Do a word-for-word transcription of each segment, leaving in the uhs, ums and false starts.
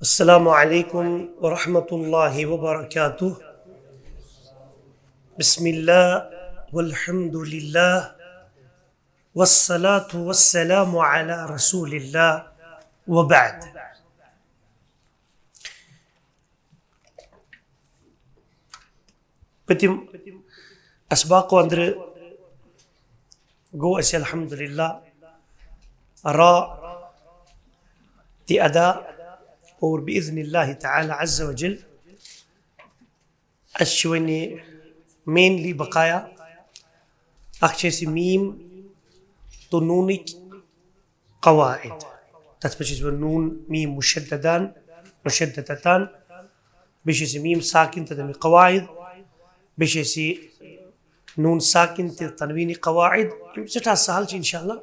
السلام عليكم ورحمة الله وبركاته. بسم الله والحمد لله والصلاة والسلام على رسول الله وبعد. پٔتِم اسباقو اندرٕ گوٚو اسہِ الحمدللہ را تہِ ادا، اور باذن اللہ تعالی عز وجل اسہِ چھِ وۄنۍ مینلی بقایا۔ اکھ چھِ اسہِ میٖم تہٕ نوٗنٕکۍ قواعد۔ تتھ پٮ۪ٹھ چھِ أسۍ وۄنۍ نوٗن میٖم مشددان، مشددتان، بیٚیہِ چھِ أسۍ میٖم ساکن تہٕ تَمِکۍ قواعد، بیٚیہِ چھِ أسۍ نوٗن ساکن تہٕ تنویٖنٕکۍ قواعد۔ یِم سٮ۪ٹھاہ سہل چھِ انشاءاللہ۔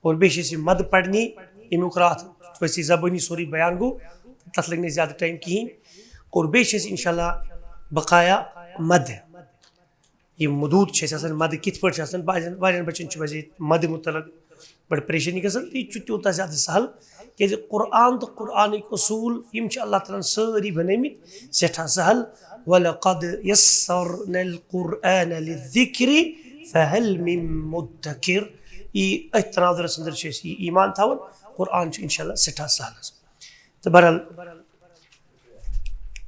اور بیٚیہِ چھِ أسۍ یہِ مد پرنہِ، ییٚمیُک راتھ ویسے زبٲنی سورُے بیان گوٚو، تتھ لگہِ نہٕ زیادٕ ٹایم کِہیٖنۍ۔ اور بیٚیہِ چھِ أسۍ انشاءاللہ بقایا مد۔ یہِ مدود چھِ اَسہِ آسان، مَدٕ کِتھ پٲٹھۍ چھِ آسان، واریاہَن، واریاہَن بَچَن چھُ ویسے مَدٕ مُتعلق بَڑٕ پریشٲنی گژھان، تہٕ یہِ چھُ تیوٗتاہ زیادٕ سَہَل، کیٛازِ قرآن تہٕ قرآنٕکۍ اصوٗل یِم چھِ اللہ تعالیٰ ہَن سٲری بَنٲومٕتۍ سٮ۪ٹھاہ سَہَل۔ وَلَقَدْ يَسَّرْنَا الْقُرْآنَ لِلذِّكْرِ فَهَلْ مِن مُّدَّكِرٍ۔ یہِ أتھۍ تناظرَس اندر چھِ أسۍ یہِ ایمان تھاوان، قرآن چھُ انشاءاللہ سٮ۪ٹھاہ سَہَل حظ۔ تہٕ بہرحال،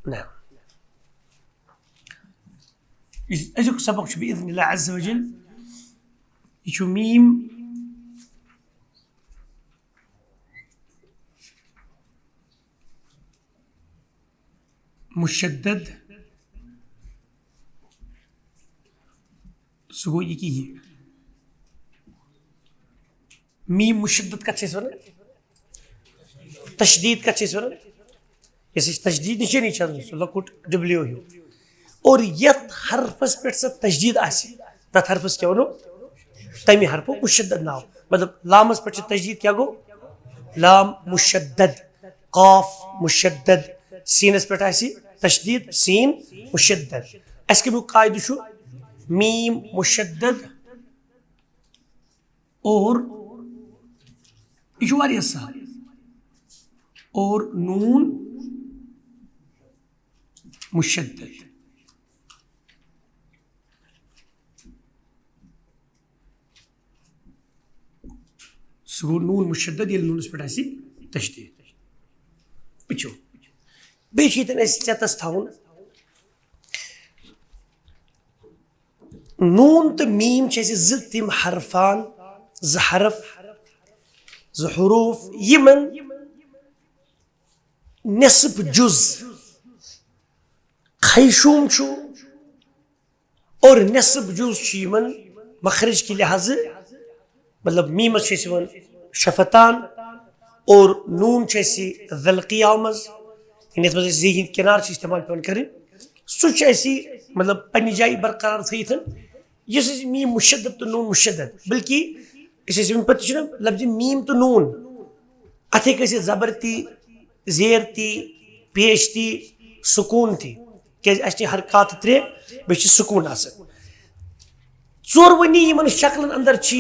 نہ۔ یُس أزیُک سبق چھُ بإذن الله عز وجل، یہِ چھُ میٖم مشدد، سُہ گوٚو یہِ کہِ یہِ۔ میٖم مشدد کَتھ چھِ أسۍ وَنان؟ تشدیٖد کَتھ چھِ أسۍ وَنان؟ یۄس أسۍ تشدیٖد نِشٲنی چھِ آسان، سُہ لۄکُٹ W ہیوٗ۔ اور یَتھ حرفَس پٮ۪ٹھ سۄ تشدیٖد آسہِ، تَتھ حرفَس کیٛاہ وَنو؟ تَمہِ حرفُک مشدد ناو۔ مطلب، لامَس پٮ۪ٹھ چھِ تشدیٖد، کیٛاہ گوٚو؟ لام مشدد، قاف مشدد، سیٖنَس پٮ۪ٹھ آسہِ تشدیٖد، سیٖن مشدد۔ اَسہِ کَمیُک قاعدٕ چھُ؟ میٖم مشدد اور یہِ چھُ واریاہ سہل۔ اور نوٗن مشدد۔ سُہ گوٚو نوٗن مشدد، ییٚلہِ نوٗنَس پٮ۪ٹھ آسہِ تشدیٖد۔ وٕچھِو، بیٚیہِ چھُ ییٚتٮ۪ن اَسہِ ژٮ۪تَس تھاوُن، نوٗن تہٕ میٖم چھِ اَسہِ زٕ تِم حرفان، زٕ حرف، زٕ حروٗف، یِمن نصف جُز خیشوٗم چھُ اور نصف جُز چھُ یِمن مخرج کہِ لحاظہٕ، مطلب، میٖمَس چھِ أسۍ یِوان شفتان اور نوٗن چھِ اَسہِ ذلقیہ منٛز، یعنی یَتھ منٛز أسۍ زی ہِنٛدۍ کِنار چھِ استعمال پٮ۪وان کَرٕنۍ، سُہ چھُ اَسہِ، مطلب، پننہِ جایہِ برقرار تھٲیِتھ۔ یُس اَسہِ میٖم مشدد تہٕ نوٗن مشدد، بلکہِ أسۍ ٲسۍ یِم پَتہٕ چھِنہ لفظِ میٖم تہٕ نوٗن، اَتھ ہیٚکہِ ٲسِتھ زبر تہِ، زیر تہِ، پیش تہِ، سکوٗن تہِ، کیٛازِ اَسہِ چھِ حرکات ترٛےٚ، بیٚیہِ چھِ سکوٗن آسان۔ ژورؤنی یِمن شکلن اندر چھِ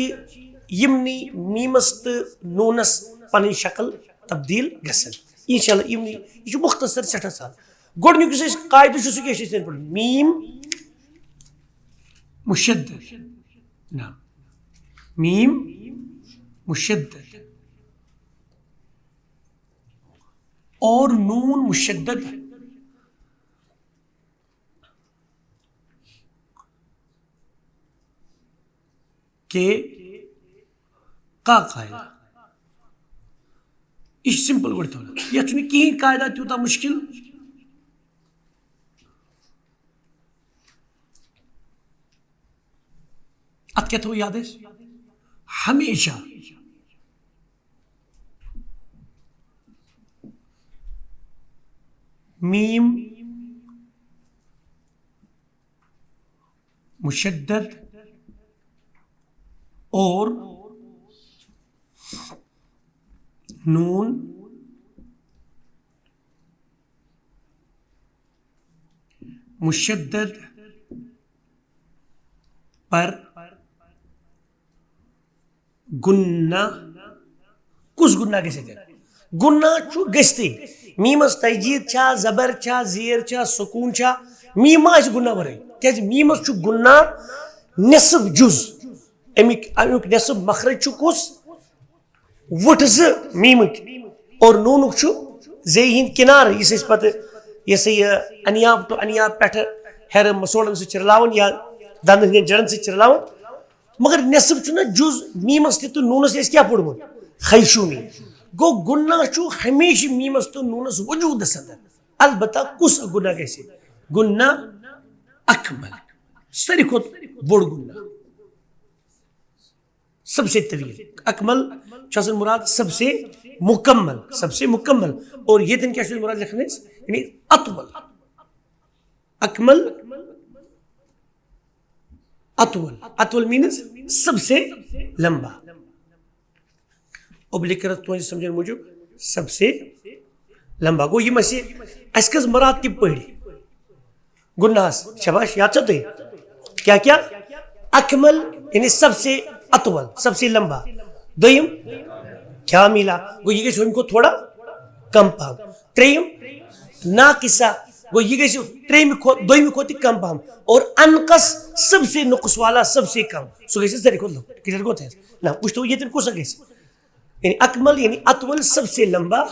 یِمنٕے میٖمس تہٕ نوٗنس پنٕنۍ شکل تبدیٖل گژھان۔ انشاءاللہ یِمنٕے، یہِ چھُ مختصر سٮ۪ٹھاہ سہل۔ گۄڈٕنیُک یُس اَسہِ قاعدٕ چھُ، سُہ کیٛاہ چھُ أسۍ یِتھَے پٲٹھۍ؟ میٖم مشدد، نہ، میٖم مشدد اور نوٗن مشدد۔ کہ کا قاعدہ۔ یہِ چھُ simple گۄڈٕ تھاوُن۔ یَتھ چھُنہٕ کِہیٖنۍ قاعدہ تیوٗتاہ مُشکِل۔ اَتھ کیٛاہ تھاوو یاد أسۍ؟ ہمیشہ میٖم مشدد اور نون مشدد پر غنہ۔ کُس غنہ گژھِ اَتٮ۪ن؟ گُناہ چھُ گٔژھتٕے۔ میٖمَس تجدیٖد چھا، زبر چھا، زیر چھا، سکوٗن چھا؟ میٖم ما آسہِ گُناہ ورٲے؟ کیٛازِ میٖمَس چھُ گُناہ نصف جُز۔ اَمِکۍ، اَمیُک نصف مخرج چھُ کُس؟ وُٹھ زٕ میٖمٕکۍ۔ اور نوٗنُک چھُ زے ہِنٛدۍ کِنارٕ، یُس أسۍ پَتہٕ یہِ سا یہِ انیاب to انیاب پٮ۪ٹھٕ ہیرٕ مسوڑن سۭتۍ چھِ رلاوان یا دَنٛدَن ہٕنٛدٮ۪ن جڑن سۭتۍ چھِ رلاوان۔ مگر نصف چھُنہ جُز میٖمَس تہِ تہٕ نوٗنَس تہِ اَسہِ کیٛاہ پوٚرمُت؟ خیشوٗمی۔ گوٚو گُناہ چھُ ہمیشہِ میٖمَس تہٕ نوٗنَس وجوٗدَس اندر۔ البتہ کُس گُناہ گژھِ؟ گُناہ اکمل، ساروی کھۄتہٕ بوٚڑ گُناہ۔ سب سے طویل۔ اکمل چھُ آسان مُراد سب سے مکمل، سب سے مکمل۔ اور ییٚتٮ۪ن کیٛاہ چھُ مُراد لیکھنہٕ أسۍ؟ یعنی اطول۔ اکمل، اطول۔ اطول means سب سے لمبا۔ اب لکھ کر تُہنٛدِ سمجھن موٗجوٗب سب سے لمبا۔ گوٚو یِم اَسہِ، اَسہِ کٔژ مراتب پٔرۍ؟ گُناہس، شاباش، یاد چھا تۄہہِ؟ کیٛاہ کیٛاہ؟ اکمل، یعنی سب سے اطول، سب سے لمبا۔ دوٚیِم، کاملہ، گوٚو یہِ گژھِ ہُمہِ کھۄتہٕ تھوڑا کم پہم۔ ترٛیٚیِم، ناقصہ، گوٚو یہِ گژھِ ترٛیٚیِمہِ کھۄتہٕ، دوٚیِمہِ کھۄتہٕ تہِ کم پہم۔ اور انقص، سب سے نقص والا، سب سے کم، سُہ گژھِ ساروی کھۄتہٕ لۄکُٹ۔ Clear گوٚو تۄہہِ؟ نہ، وٕچھتو ییٚتٮ۪ن کُس اکھ گژھِ۔ یعنی اکمل، یعنی اطول، سب سے لمبا۔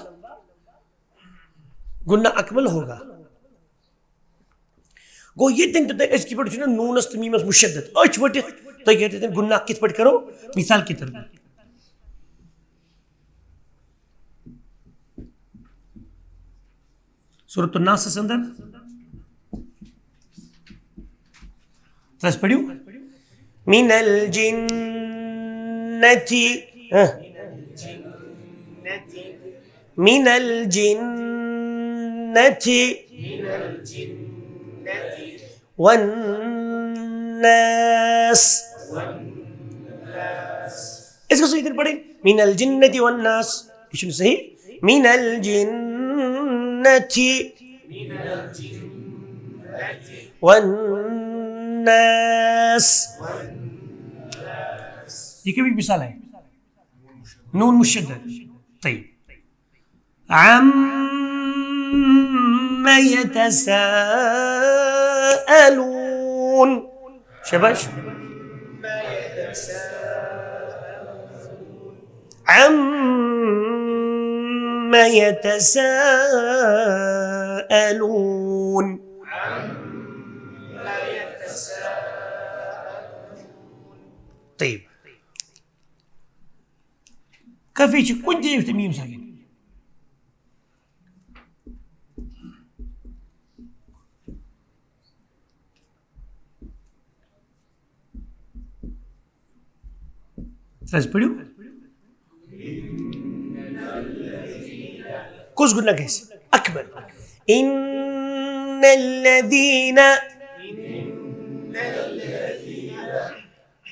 گُناہ اکمل ہوگا۔ گوٚو ییٚتٮ۪ن تہِ تۄہہِ أزکہِ پٮ۪ٹھ چھُنہ نوٗنس تہٕ میٖمس مُشدد، أچھ ؤٹِتھ تۄہہِ کیٛاہ تَتٮ۪ن گُناہ کِتھ پٲٹھۍ کرو؟ مثال کے طور پر سورۃ الناسس اندر ترٛس پٔرِو۔ من الجنة، ہہ؟ من الجنة والناس۔ أسۍ گژھو ییٚتٮ۪ن پَرٕنۍ من الجنة والناس۔ یہِ چھُنہٕ صحیح۔ من الجنة والناس۔ یہ کمیُک مثال ہے؟ نون مشدد۔ طيب۔ عم يتساءلون۔ شاباش۔ عم يتساءلون۔ طيب۔ کٲفی چھِ کُنہِ تہِ یُس تہِ میٖم ساکِن۔ ترٛس پٔرِو۔ کُس گُناہ گژھِ؟ اکبر۔ ان الذين،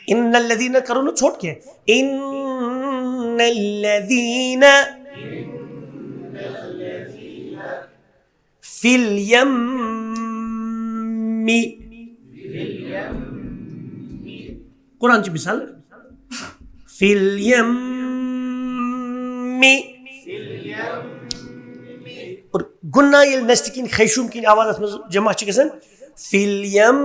ان الذين کرو نہٕ ژھوٚٹ کینٛہہ۔ ان الذين في اليم۔ قرآن چہِ مثال۔ في اليم۔ اور گُناہ ییٚلہِ نستہِ کِنۍ خیشوم کِنۍ آواز اتھ منٛز جمع چھِ گژھان، في اليم۔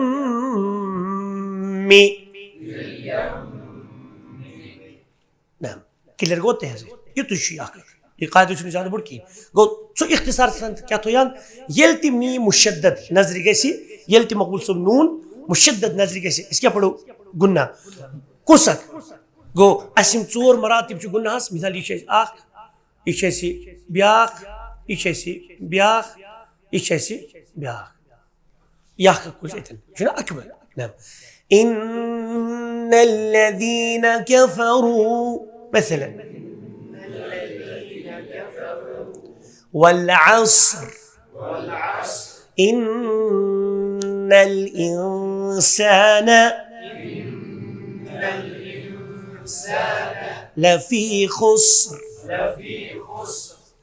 نہ، clear گوٚو تہِ حظ۔ یُتُے چھُ یہِ اکھ۔ یہِ قاعدٕ چھُنہٕ زیادٕ بوٚڑ کینٛہہ۔ گوٚو سُہ اختصار سان کیٛاہ تھوٚو یاد؟ ییٚلہِ تہِ میٖم مُشدد نظرِ گژھِ، ییٚلہِ تہِ مقبول صٲب نوٗن مُشدد نظرِ گژھِ، أسۍ کیٛاہ پَرو؟ گُناہ۔ کُس اکھ؟ گوٚو اَسہِ یِم ژور مراتب چھِ گُناہَس، مثال، یہِ چھُ اَسہِ اکھ، یہِ چھُ اَسہِ بیٛاکھ، یہِ چھُ اَسہِ بیٛاکھ، یہِ چھُ اَسہِ بیٛاکھ۔ یہِ اکھ اکھ کُس اَتٮ۪ن؟ یہِ چھُنہ اکبر؟ نہ۔ ان الذين كفروا، مثلا۔ والعصر۔ ان الانسان لفی خسر۔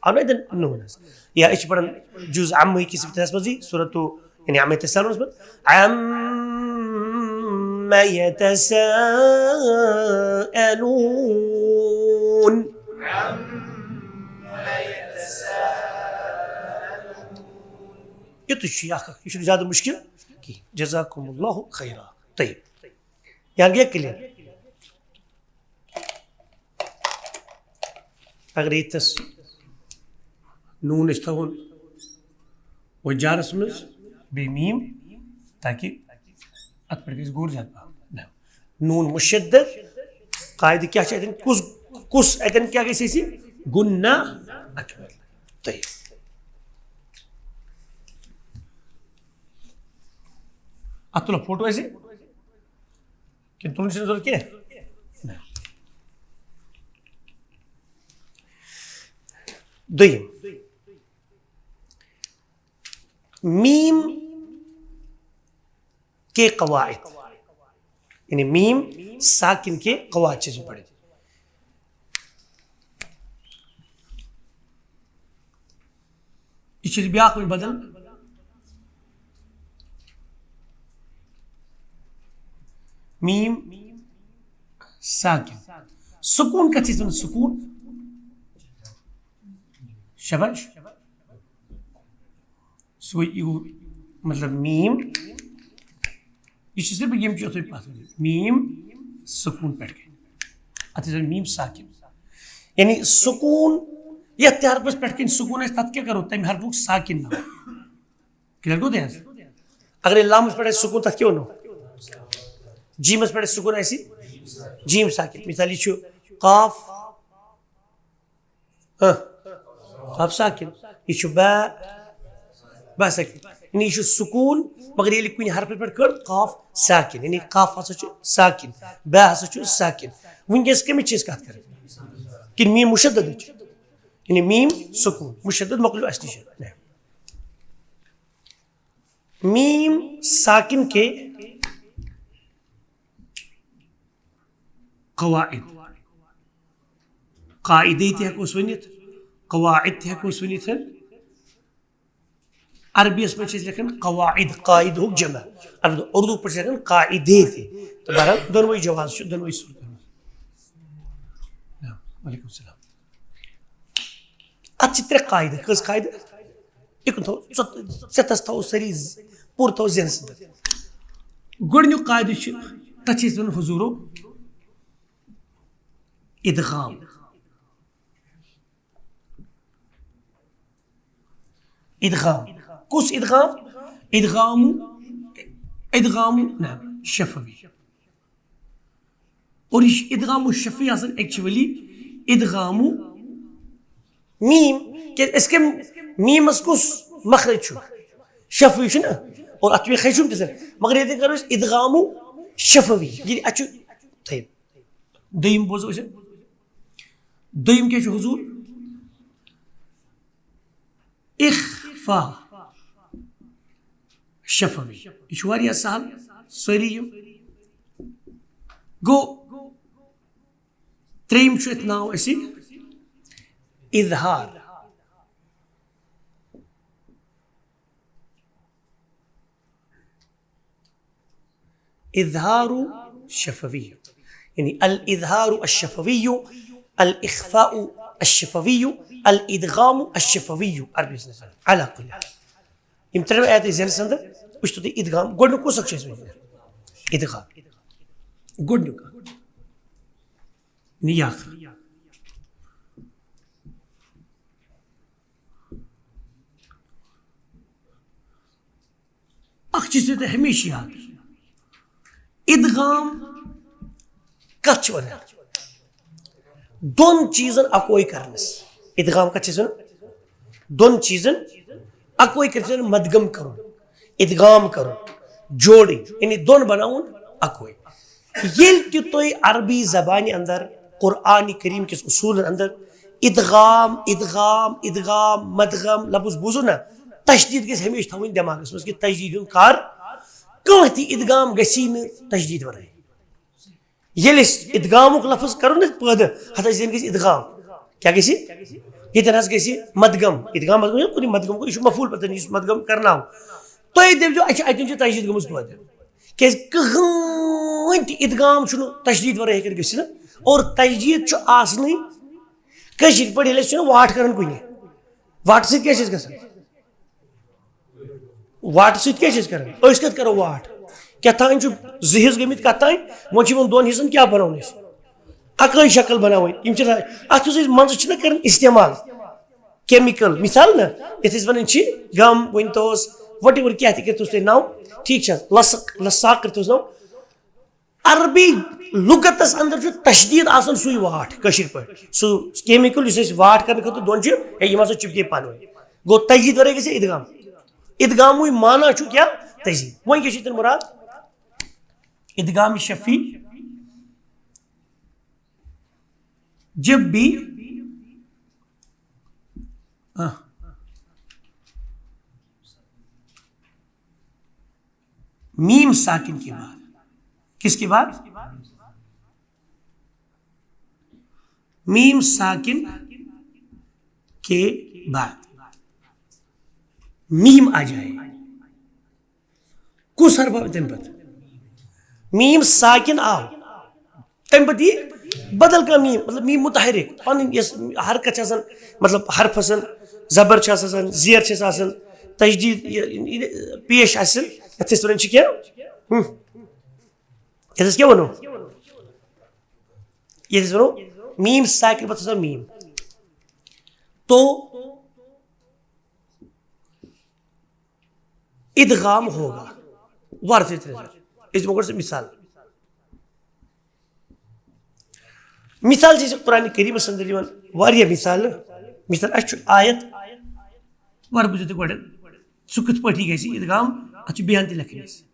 آو نہ اَتٮ۪ن نوٗن حظ؟ یا أسۍ چھِ پران جُز عمہٕ کِس ابتداہَس منٛزٕے، سورتُ، یعنی عم يتساءلونَس منٛز۔ عم يتساءلون۔ یُتُے چھُ یہِ اکھ اکھ، یہِ چھُنہٕ زیادٕ مُشکِل کِہیٖنۍ۔ جزاکم اللہ خیرا۔ طیب۔ یہِ گٔے کلیئر۔ اگر ییٚتٮ۪س نوٗن أسۍ تھاوون وۄنۍ جارس منٛز، بیٚیہِ میٖم، تاکہِ اتھ پٮ۪ٹھ گژھِ غور زیادٕ پہم۔ نہ۔ نوٗن مُشدد، قاعدٕ کیٛاہ چھُ اتٮ۪ن؟ کُس، کُس اتٮ۪ن کیٛاہ گژھِ اَسہِ؟ غنہ اکبر۔ طیب۔ اتھ تُلو فوٹو اَسہِ؟ کِنہٕ تُلُن چھُنہٕ ضروٗرت کینٛہہ؟ نہ۔ دوٚیِم، میٖم کے قواعد، یعنی میٖم ساکِن کے قواعد چھِ أسۍ پَرٕنۍ۔ یہِ چھِ بیٛاکھ وۄنۍ بدل۔ میٖم ساکِن۔ سکوٗن کَتھ چھِ أسۍ وَنان؟ سکوٗن۔ شاباش۔ سُہ گوٚو، یہِ گوٚو، مطلب، میٖم۔ یہِ چھِ صرف یِم چھِ یِتھُے پَتھ کُن۔ میٖم سکوٗن پٮ۪ٹھ کَنہِ۔ اَتھ ٲسۍ وَنان میٖم ساکِن۔ یعنی سکوٗن، یَتھ تہِ حرفَس پٮ۪ٹھ کَنہِ سکوٗن آسہِ، تَتھ کیٛاہ کَرو؟ تَمہِ حرفُک ساکِن ناو۔ کلیئر گوٚو تۄہہِ حظ؟ اگرے لامَس پٮ۪ٹھ آسہِ سکوٗن، تَتھ کیٛاہ وَنو؟ جیٖمَس پٮ۪ٹھ آسہِ سکوٗن، آسہِ جیٖم ساکِن۔ مثال، یہِ چھُ قاف، ہاں، قاف ساکِن۔ یہِ چھُ با، با ساکِن۔ یعنی یہِ چھُ سکوٗن، مگر ییٚلہِ کُنہِ حرفہٕ پٮ۪ٹھ کٔڑ، قاف ساکِن۔ یعنی قاف ہسا چھُ ساکِن، با ہسا چھُ ساکِن۔ وٕنکیٚس کَمِچ چھِ أسۍ کَتھ کَران؟ کِنہٕ میٖم مُشددٕچ؟ یعنی میٖم سکوٗن، مُشدد مۄکلیو اَسہِ نِش۔ میٖم ساکِن کے قواعد۔ قاعدے تہِ ہٮ۪کوس ؤنِتھ، قواعد تہِ ہٮ۪کوس ؤنِتھ۔ عربی یس منٛز چھِ أسۍ لیکھان قواعد، قاعد ہُک جمع۔ البتہ اردو پٲٹھۍ چھِ لیکھان قاعدے تہِ۔ تہٕ بہرحال دۄنوَے جواز چھِ دۄنوَے صورتن منٛز۔ وعلیکم السلام۔ اتھ چھِ ترٛےٚ قاعدٕ۔ کٔژ قاعدٕ؟ یہِ کُن تھاو، ژٕ-، ژےٚ تس تھاوو سٲری ز-، پوٗرٕ تھاوو ذہنس اندر۔ گۄڈٕنیُک قاعدٕ چھُ، تتھ چھِ أسۍ ونان حضوٗرو ادغام۔ ادغام۔ کُس ادغام؟ ادغام، ادغام نہ، شفوی۔ اور یہِ چھُ ادغام شفوی آسان actually ادغام میٖم۔ کیٛازِ أسۍ کَمہِ میٖمَس کُس مخرج چھُ؟ شفوی چھُ نا؟ اور اَتھ چھُ بیٚیہِ خیشوم تہِ سۭتۍ۔ مگر ییٚتہِ کَرو أسۍ ادغام شفوی۔ یہِ اَتھ چھُ، تھٲیِو۔ دوٚیِم بوزو أسۍ۔ دوٚیِم کیٛاہ چھُ حضوٗر؟ اخفا شفوی۔ یہِ چھُ واریاہ سہل، سٲری یِم۔ گوٚو، ترٛیٚیِم چھُ اَتھ ناو اَسہِ اظہار۔ اظہار شفوی، یعنی الاظہار الشفوی، الاخفاء الشفوی، الادغام الشفوی، عربی یس نظر علی کل حال۔ یِم ترٛےٚ آیتہٕ ذہنس اندر، وٕچھتو تُہۍ ادغام، گۄڈٕنیُک کُس اکھ چھُ اَسہِ وۄنۍ؟ ادغام۔ گۄڈٕنیُک۔ یعنی یہِ اکھ۔ اکھ چیٖز تھٲیِو تُہۍ ہمیشہِ یاد، ادغام کتھ چھِ ونان؟ دۄن چیٖزن اکوے کرنس۔ ادغام کتھ چھِ أسۍ ونان؟ دۄن چیٖزن اکوے کرنس، مدغم کرُن، ادغام کرُن، جوڑٕنۍ، یعنی دۄن بناوُن اکوے۔ ییٚلہِ تہِ تُہۍ عربی زبانہِ اندر قرآن کریم کِس اصوٗلن اندر ادغام، ادغام، ادغام، مدغم لفظ بوٗزِو نا، تشدید گژھِ ہمیشہِ تھاوٕنۍ دٮ۪ماغس منٛز کہِ تشدید ہُنٛد کار کانٛہہ تہِ ادغام گژھی نہٕ تشدید ورٲے۔ ییٚلہِ أسۍ ادغامُک لفظ کرو نا پٲدٕ، ہتس زن گژھِ ادغام۔ کیٛاہ گژھِ؟ ییٚتٮ۪ن حظ گژھِ مدغم۔ ادغام مدغم چھُ کُنہِ مدغم گوٚو، یہِ چھُ مفعول پتہٕ یُس مدغم کرناو۔ تُہۍ دٔپۍزیو، اچھا، اتٮ۪ن چھِ تشدید گٔمٕژ پٲدٕ۔ کیٛازِ کٕہٕنۍ تہِ ادغام چھُنہٕ تشدید ورٲے ہٮ۪کان گٔژھِتھ۔ اور تشدید چھُ آسنٕے کٲشِر پٲٹھۍ، ییٚلہِ أسۍ چھِنہٕ واٹھ کران کُنہِ۔ واٹہٕ سۭتۍ کیٛاہ چھِ أسۍ گژھان؟ واٹہٕ سۭتۍ کیٛاہ چھِ أسۍ کران؟ أسۍ کَتھ کرو واٹھ؟ کیٛاہ تام چھُ زٕ حصہٕ گٔمٕتۍ کَتھ تام، وۄنۍ چھِ یِمن دۄن حصن کیٛاہ بَناوُن أسۍ؟ اَکٲے شکل بَناوٕنۍ۔ یِم چھِ لا-، اَتھ یُس أسۍ منٛزٕ چھِنہ کران استعمال، کیمکل، مثال نہ، یَتھ أسۍ وَنان چھِ گم، ؤنۍ توس، وٹ ایور کیٛاہ تہِ کٔرۍتوس تُہۍ ناو، ٹھیٖک چھا؟ لسک، لساک کٔرۍتوس ناو۔ عربی لغتس اندر چھُ تشدید آسان سُے واٹھ کٲشِر پٲٹھۍ، سُہ کیمکل یُس أسۍ واٹھ کرنہٕ خٲطرٕ دۄن چھِ، ہے، یِم ہسا چِپکے پانہٕ ؤنۍ۔ گوٚو، تشدید ورٲے گژھِ ادغام۔ ادغامُے معنی چھُ کیٛاہ؟ تشدید۔ وۄنۍ کیٛاہ چھِ تیٚلہِ مراد؟ ادغام شفی، جب بھی، آہ، میم ساکن کے بعد، کس کے بعد؟ میم ساکن کے بعد میم آ جائے۔ کُس حرف آو تَمہِ پتہٕ؟ میم ساکن آو۔ تَمہِ پتہٕ یی بدل کانٛہہ میم، مطلب میم متحرک، پنٕنۍ یۄس حرکت چھِ آسان، مطلب حرفس زبر چھِ آسان، زیر چھِ آسان، تشدید یہِ، یہِ پیش آسہِ، یتھ أسۍ ونان چھِ کیٛاہ؟ ہم۔ یتھ أسۍ کیٛاہ ونو؟ یتھ أسۍ ونو میم ساکن پتہٕ چھِ آسان میم۔ تو ادغام ہوگا۔ ورثہ ترٛےٚ۔ أسۍ دِمو گۄڈٕ سُہ مثال۔ مثال چھِ أسۍ قرآن کریٖمَس اندر یِوان واریاہ مثالہٕ۔ مثال، اَسہِ چھُ آیت، وَرٕ بوٗزِو تُہۍ گۄڈٕ، سُہ کِتھ پٲٹھۍ گژھِ ادغام، اَتھ چھُ بیان تہِ لیکھٕنۍ اَسہِ۔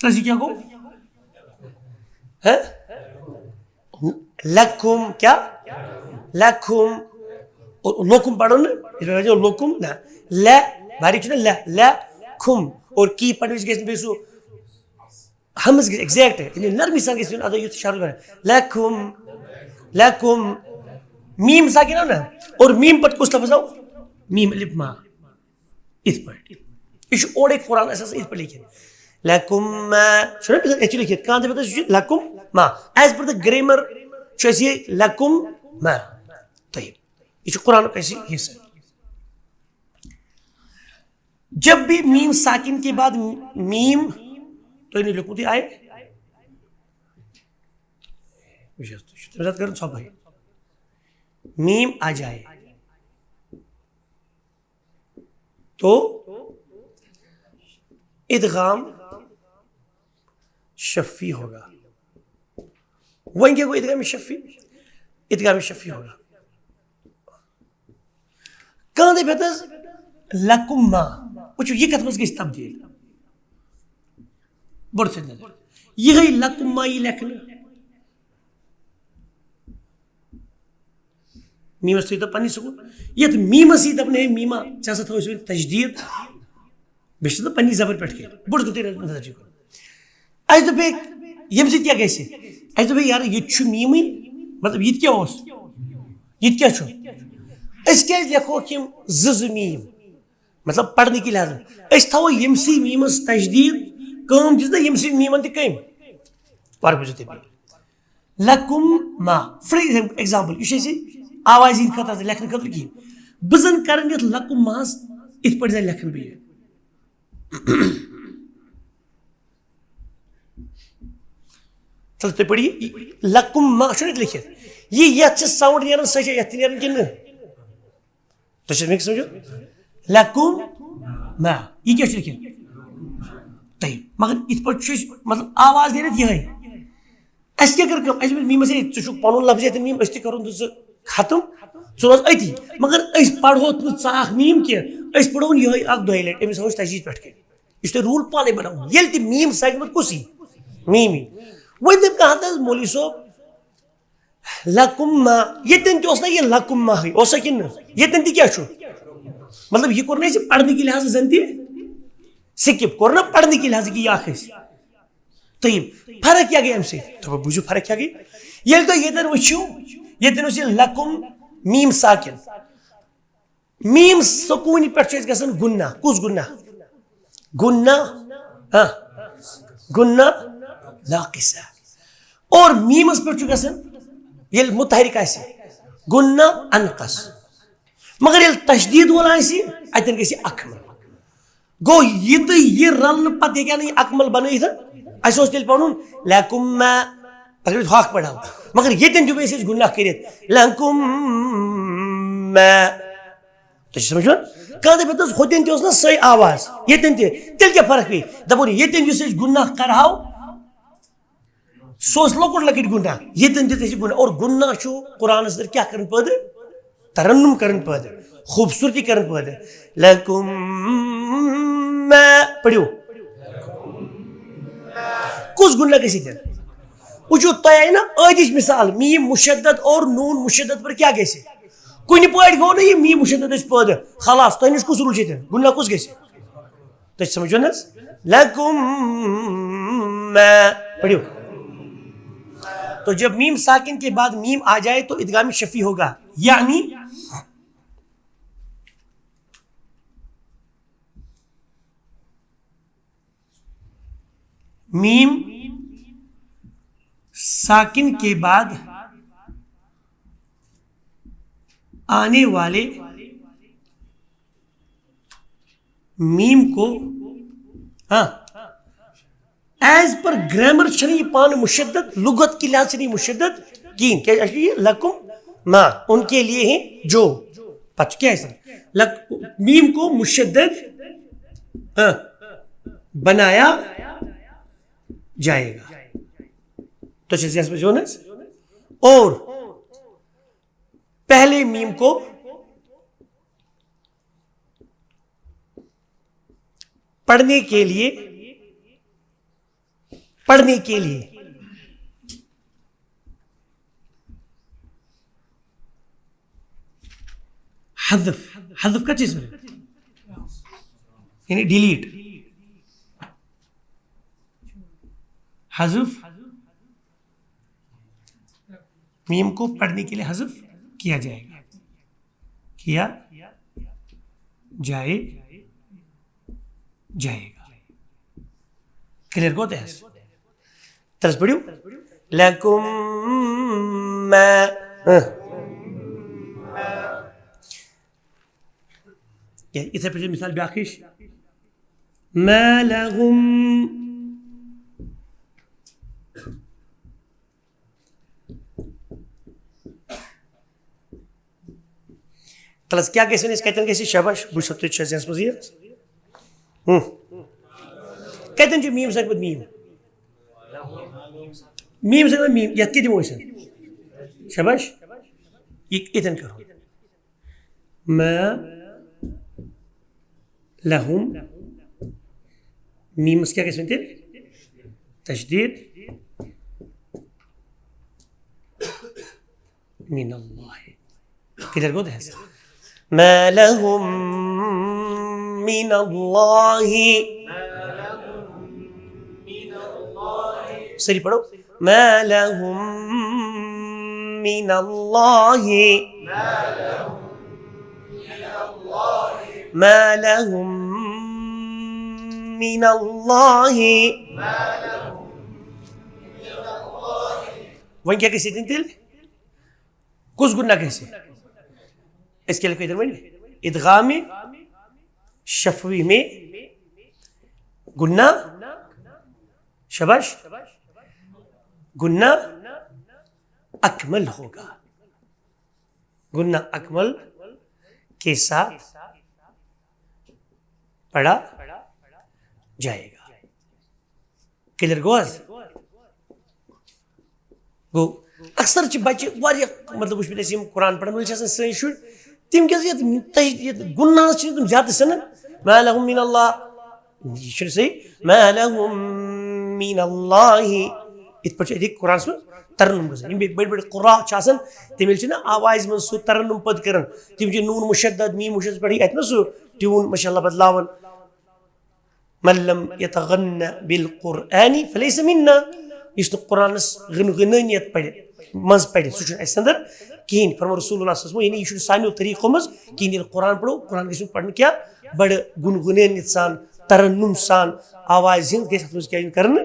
تۄہہِ کیٛاہ گوٚو؟ ہہ؟ لکم کیٛاہ؟ لکم۔ لوکم پرو نہٕ، یہِ پرو لوکم نہ۔ لہ، باریک چھُنہ لہ، لہ کھم۔ اور کی پرنہٕ وِزِ گژھِ نہٕ بیٚیہِ سُہ ہمز گژھِ exact، یعنی نرمی سان گژھِ یُن ادا یُتھ شرط بنہِ۔ لکم، لکم۔ میم ساکن آو نہ؟ اور میم پتہٕ کُس لفظ آو؟ میم الف ما۔ یِتھ پٲٹھۍ۔ یہِ چھُ اورَے قرآنَس آسان یِتھ پٲٹھۍ لیکھِتھ۔ لکم ما۔ چھُنہ یہِ چھُ لیکھِتھ، کانٛہہ تہِ پَتہٕ چھُ لکم ما۔ As per the grammar چھُ اَسہِ یہِ لکم ما۔ طیب۔ یہِ چھُ قرآنُک اَسہِ حصہٕ۔ جب بھی میم ساکن کے بعد میم، تۄہہِ نہٕ لیوٚکھمُتٕے آیہِ۔ وٕچھ حظ، تُہۍ چھِو تَمہِ ساتہٕ کَران ژھۄپَے۔ میم آ جائے۔ تو ادغام شفی ہوگا۔ وۄنۍ کیٛاہ گوٚو ادغام شفی؟ ادغام شفی ہوگا۔ کانٛہہ دَپہِ حظ لکم ما، وٕچھِو یہِ کَتھ منٛز گژھِ تبدیٖل۔ بۄڈٕ تھٲیِو نظر۔ یِہوٚے لکم ما یی لیکھنہٕ۔ میٖمَس تھٲیِو تُہۍ پننہِ سکوٗل۔ یَتھ میٖمَس یی دَپنہٕ، "ہے میٖما، ژےٚ ہسا تھٲوٕس وۄنۍ تشدیٖد۔" بیٚیہِ چھِ نہٕ پننہِ زبر پٮ۪ٹھ کینٛہہ۔ بہٕ چھُس تۄہہِ نظر چھُ کران۔ اَسہِ دوٚپ، "ہے، ییٚمہِ سۭتۍ کیٛاہ گژھِ؟" اَسہِ دوٚپ، "ہے یارٕ، یہِ تہِ چھُ میٖمٕے، مطلب، یہِ تہِ کیٛاہ اوس؟ یہِ تہِ کیٛاہ چھُ؟" أسۍ کیٛازِ لیکھوکھ یِم زٕ زٕ میٖم؟ مطلب، پرنہٕ کہِ لحاظہٕ۔ أسۍ تھاوو ییٚمہِ سٕے میٖمَس تشدیٖد، کٲم دِژ نہ ییٚمہِ سٕے میٖمَن تہِ کٔمۍ؟ پَر بوٗزِو تُہۍ بیٚیہِ۔ لکم ما۔ For example، یہِ چھُ اَسہِ آوازِ ہِنٛدِ خٲطرٕ آسان لیکھنہٕ خٲطرٕ کِہیٖنۍ۔ بہٕ زَن کَرَن یَتھ لکم ماہَس یِتھ پٲٹھۍ زَن لیکھَن بہٕ یہِ۔ تَلہٕ تُہۍ پٔرِو یہِ، لکم ما چھُنہٕ ییٚتہِ لیکھِتھ۔ یہِ یَتھ چھِ sound نیران، سۄ چھےٚ یَتھ تہِ نیران کِنہٕ نہٕ؟ تۄہہِ چھا مےٚ سمجھو؟ لکم ما۔ یہِ کیٛاہ چھُ لیکھِتھ؟ طیب۔ مگر یِتھ پٲٹھۍ چھُ اَسہِ، مطلب، آواز نیرِتھ یِہوٚے۔ اَسہِ کیٛاہ کٔر کٲم؟ اَسہِ دوٚپ میٖمَس، "ہے، ژٕ چھُکھ پَنُن لفظ ییٚتٮ۪ن میٖم، أسۍ تہِ کَرون تہٕ ژٕ ختم، ژٕ روز أتی۔" مگر أسۍ پَرہوتھ نہٕ ژاکھ میٖم کینٛہہ، أسۍ پَرہون یِہوٚے اَکھ دۄیہِ لَٹہِ، أمِس ہاوو أسۍ تشدیٖد پٮ۪ٹھ کَنہِ۔ یہِ چھُ تۄہہِ rule پانَے بَناوُن۔ ییٚلہِ تہِ میٖم ساکِن پَتہٕ کُس یی؟ میٖم یی۔ وۄنۍ دَپہِ کانٛہہ، "ہَتہٕ حظ مولوی صٲب، لکم ما، ییٚتٮ۪ن تہِ اوس نہ یہِ لکم ماہٕے، اوسا کِنہٕ نہٕ؟ ییٚتٮ۪ن تہِ کیٛاہ چھُ؟" مطلب، یہِ کوٚر نہ اَسہِ پَرنہٕ کہِ لحاظہٕ زَن تہِ skip، کوٚر نہ پَرنہٕ کہِ لحاظہٕ کہِ یہِ اَکھ أسۍ۔ طیب، فرق کیٛاہ گٔے اَمہِ سۭتۍ؟ دَپان، بوٗزِو فرق کیٛاہ گٔے؟ ییٚلہِ تُہۍ ییٚتٮ۪ن وٕچھِو، ییٚتٮ۪ن اوس یہِ لکم میٖم ساکِن۔ میٖم سکوٗنہِ پٮ۪ٹھ چھُ اَسہِ گژھان غُنہ۔ کُس غُنہ؟ غُنہ، ہاں، غُنہ ناقصہ۔ اور میٖمَس پٮ۪ٹھ چھُ گژھان، ییٚلہِ متحرک آسہِ، غُنہ انقص۔ مگر ییٚلہِ تشدیٖد وول آسہِ، اتٮ۪ن گژھِ اکمل۔ گوٚو، یہِ تہٕ یہِ رلنہٕ پتہٕ ہیٚکہِ ہا نہٕ یہِ اکمل بنٲیِتھ۔ اسہِ اوس تیٚلہِ پرُن لکم ما، اگر أسۍ ہۄکھ پڑھو۔ مگر ییٚتٮ۪ن دیُت أسۍ اَسہِ گُناہ کٔرِتھ، لکم ما۔ تُہۍ چھِو سمجھان؟ کانٛہہ دپہِ، "دوٚپُس، ہوٚتٮ۪ن تہِ اوس نہ سۄے آواز، ییٚتٮ۪ن تہِ، تیٚلہِ کیٛاہ فرق پیٚیہِ؟" دپُن، ییٚتٮ۪ن یُس أسۍ گُناہ کرہاو، سُہ اوس لۄکُٹ لۄکٕٹ گُناہ، ییٚتٮ۪ن تہِ تہِ چھِ گُناہ۔ اور گُناہ چھُ قرآنس اندر کیٛاہ کران پٲدٕ؟ ترنم کران پٲدٕ، خوٗبصوٗرتی کران پٲدٕ۔ لکم ما، پٔرِو۔ کُس گُناہ گژھِ ییٚتٮ۪ن؟ وٕچھِو، تۄہہِ آیہِ نہ ٲدِچ مثال، میٖم مشدد اور نوٗن مشدد پر کیٛاہ گژھِ؟ کُنہِ پٲٹھۍ گوٚو نہٕ یہِ میٖم مشدد اَسہِ پٲدٕ۔ خلاص، تۄہہِ نِش کُس rule چھُ ییٚتٮ۪ن؟ گُناہ کُس گژھِ؟ تُہۍ چھِ سمجھو نہ حظ؟ لکم ما۔ پڑھو۔ تو جب میم ساکن کے بعد میم آ جائے تو ادغام شفی ہوگا، یعنی میم ساکن کے بعد آنے والے میم کو، ہاں، as per grammar چھنہٕ یہِ پانہٕ مشدد، لغت کہِ لحاظ چھنہٕ یہِ مشدد کِہیٖنۍ۔ کیٛازِ اَسہِ چھُ یہِ لکم ما، ان کے لیے ہیں جو۔ پتہٕ چھُ کیٛاہ آسان؟ لک-، میم کو مشدد، ہاں، بنایا جائے گا۔ تو چھِ یَتھ منٛز یِوان حظ۔ اور پہلے میم کو پڑھنے کے لیے، پڑھنے کے لیے حذف، حذف کا چیز بنے؟ یعنی ڈیلیٹ، حذف، میم کو پڑھنے کے لیے حذف کیا جائے گا، کیا جائے، جائے گا۔ کلیئر گوٚو تۄہہِ حظ؟ ترس پٔرِو۔ لکم ما، ہاں۔ یا یِتھے پٲٹھۍ چھِ مثال بیٛاکھ ہِش۔ ما لہم۔ تَلہٕ حظ، کیٛاہ گژھِ وۄنۍ اَسہِ؟ کَتٮ۪ن گژھِ؟ شاباش، بہٕ وٕچھو تُہۍ چھا ذہنَس منٛز یہِ۔ ہُم۔ کَتٮ۪ن چھُ میٖم سۭتۍ پَتہٕ میٖم؟ میٖم سۭتۍ پَتہٕ میٖم، یَتھ کیٛاہ دِمو أسۍ؟ شاباش۔ یہِ یِتھٮ۪ن کَرو۔ ما لہم۔ میٖمَس کیٛاہ گژھِ وۄنۍ تیٚلہِ؟ تشدیٖد۔ من اللہ۔ کلیئر گوٚو تۄہہِ حظ؟ ما لہم من اللہ۔ سٲری پٔرِو۔ ما لہم من اللہ۔ ما لہم من اللہ۔ وۄنۍ کیٛاہ گژھِ ییٚتٮ۪ن تیٚلہِ؟ کُس گُناہ گژھِ؟ أسۍ کیٛاہ لیکھو ییٚتٮ۪ن وۄنۍ؟ ادغام شفوی میں گناہ، شاباش، گناہ اکمل ہوگا۔ گناہ اکمل کے ساتھ پڑھا جائے گا۔ کلیئر گوٚو حظ؟ گوٚو، اکثر چھِ بچہِ واریاہ، مطلب، وٕچھمٕتۍ اَسہِ یِم قرآن پرن وٲلۍ چھِ آسان سٲنۍ شُرۍ، تِم کیٛازِ یَتھ تَش-، یَتھ گُناہَس چھِنہٕ تِم زیادٕ سَنان؟ ما لہم من اللہ، یہِ چھُنہٕ صحیح۔ ما لہم من اللہ، یِتھ پٲٹھۍ چھُ أتی قرآنَس منٛز ترنم گژھان۔ یِم بیٚیہِ بٔڑۍ بٔڑۍ قرا چھِ آسان، تِم ییٚلہِ چھِنہ آوازِ منٛز سُہ ترنم پَتہٕ کران، تِم چھِ نوٗن مُشدد، میٖم مُشدد پٮ۪ٹھٕے اَتہِ نہ سُہ ٹیوٗن ماشاء اللہ بدلاوان۔ من لم یتغن بالقرآن فلیس منا۔ یُس نہٕ قرآنس غنغنٲنیت پرِ، منٛز پرِ، سُہ چھُنہٕ اسہِ اندر کِہیٖنۍ۔ فرمو رسول اللہ صلی اللہ علیہ وسلم، یعنی یہِ چھُنہٕ سانیو طریٖقو منٛز کِہیٖنۍ۔ ییٚلہِ قرآن پرو، قرآن گژھِ یُن پرنہٕ کیٛاہ؟ بڑٕ گُنگُنٲنِتھ سان، ترنم سان، آوازِ ہٕنٛز گژھِ اتھ منٛز کیٛاہ یُن کرنہٕ؟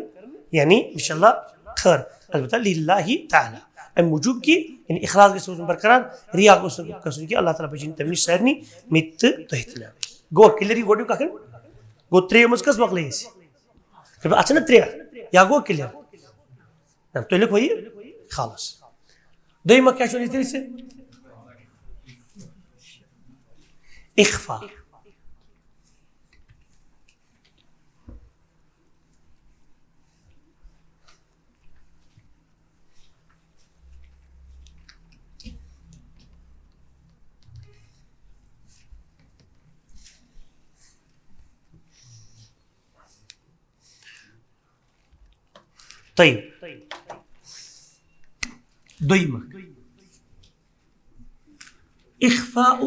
یعنی انشاءاللہ خٲر، البتہ للہ تعالیٰ۔ امہِ موٗجوٗب کہِ یعنی اخلاص گژھِ روزُن برقرار، ریا گوٚژھ نہٕ گژھُن کہِ اللہ تعالیٰ بچٲیِن تَمہِ نِش سارنٕے، مےٚ تہِ تہٕ تۄہہِ تہِ۔ گوٚو کلیر یہِ گۄڈٕنیُک اکھ؟ گوٚو ترٛیٚیو منٛز کٔژ مۄکلے اَسہِ؟ اَتھ چھِنہ ترٛےٚ؟ یا گوٚو کلیر؟ نہ، تُہۍ لیکھو یہِ خالص۔ دوٚیِم اکھ کیٛاہ چھُ وَنان یِتھ کٔنۍ؟ اخفا۔ طيب، دوٚیِم اکھ۔ اخفاء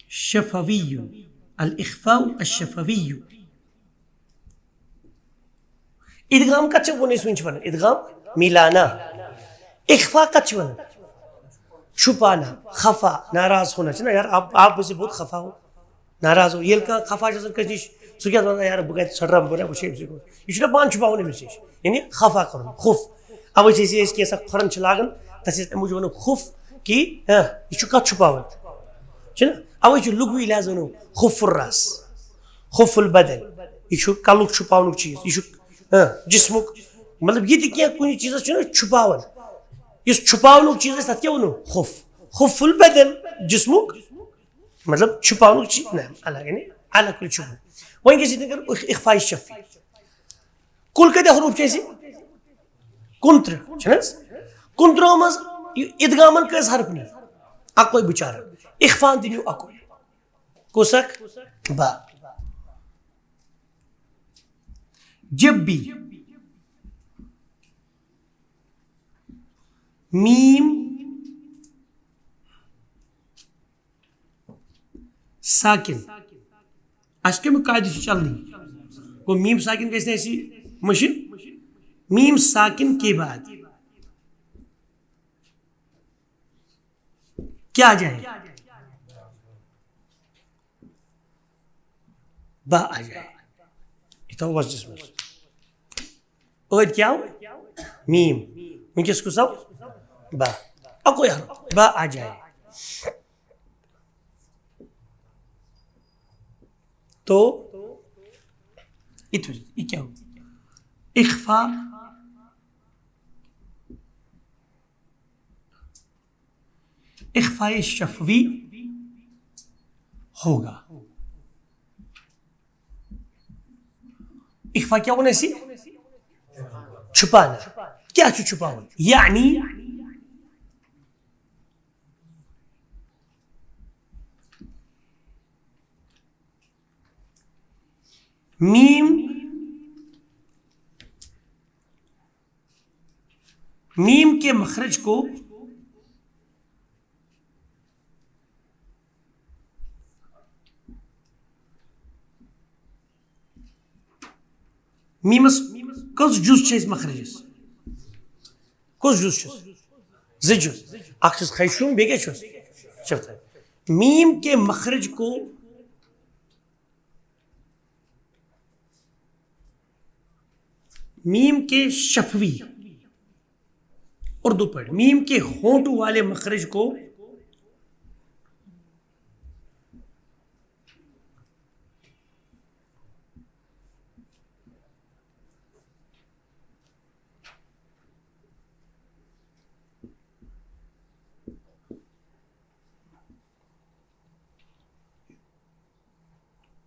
شفوی، الاخفاء الشفوی۔ ادغام کتھ چھِ وَنان؟ أسۍ وٕنۍ چھِ وَنان ادغام میلانا۔ اخفا کتھ چھِ وَنان؟ چھپانا، خفا، ناراض ہونا چھُنہ یار، آپ آپ میں سے بہت خفا ہو، ناراض ہو۔ ییٚلہِ کانٛہہ خفا چھُ آسان کٲنٛسہِ نِش، سُہ کیٛاہ دَپان، یار بہٕ کَتہِ ژھۄٹراوٕ، بہٕ نہ وٕچھِ أمۍ سٕے کُن۔ یہِ چھُنہ پانہٕ چھُپاوُن أمِس نِش، یعنی خفا کَرُن، خوف۔ اَوَے چھِ أسۍ، أسۍ کینٛژھا کھۄرَن چھِ لاگان، تَتھ چھِ أسۍ اَمہِ موٗجوٗب وَنان خوف کہِ ہاں، یہِ چھُ کَتھ چھُپاوان، چھُنہ؟ اَوَے چھُ لُغوی لحاظ وَنو خوف الراس، خوف البدن، یہِ چھُ کَلُک چھُپاونُک چیٖز، یہِ چھُ ہاں، جسمُک، مطلب یہِ تہِ کینٛہہ کُنہِ چیٖزَس چھُنہ چھُپاوان، یُس چھُپاونُک چیٖز آسہِ تَتھ کیٛاہ وَنو؟ خوف، خوف البدن، جسمُک مطلب چھُپاونُک چیٖز، نہ، الگ یعنی الگ کُلۍ چھُپُن۔ وۄنۍ گژھِ یِتھَے کٔنۍ اخ-، اخفاء شفوی۔ کُل کۭتیٛاہ حروٗف چھِ اَسہِ؟ کُنترٕہ، چھِنہٕ حظ؟ کُنترٕہو منٛز یہِ ادغامن کٔژ حرف نی؟ اَکُے بِچارٕ۔ اخفاہن تہِ نیوٗ اَکُے۔ کُس اکھ؟ با۔ جب بھی میم ساکن۔ اَسہِ کَمیُک قاعدٕ چھُ چلنٕے؟ گوٚو میم ساکن گژھِ نہٕ اَسہِ مٔشِتھ۔ میم ساکن کے بعد کیا آ جائے؟ با آ جائے۔ یہِ تھاوو وۄزجَس منٛز۔ ٲدۍ کیٛاہ آو؟ میم۔ وٕنکیٚس کُس آو؟ با۔ اَکُے حرف۔ با آ جائے۔ تو یہِ تھٲوِو، یہِ کیٛاہ گوٚو؟ اخفا، اخفاء شفوی ہوگا۔ اخفا کیٛاہ ووٚن اَسہِ؟ چھُپانا۔ کیٛاہ چھُ چھُپاوُن؟ یعنی میم، میم کے مخرج کو، میمس کٔژ جُز چھِ أسۍ مخرجس؟ کُس جُز چھُس؟ زٕ جُز۔ اکھ چھُس خیشوم، بیٚیہِ کیٛاہ چھُس؟ شفتٲے۔ میم کے مخرج کو، میم کے شفوی، اردو پٲٹھۍ، میم کے ہونٹوں والے مخرج کو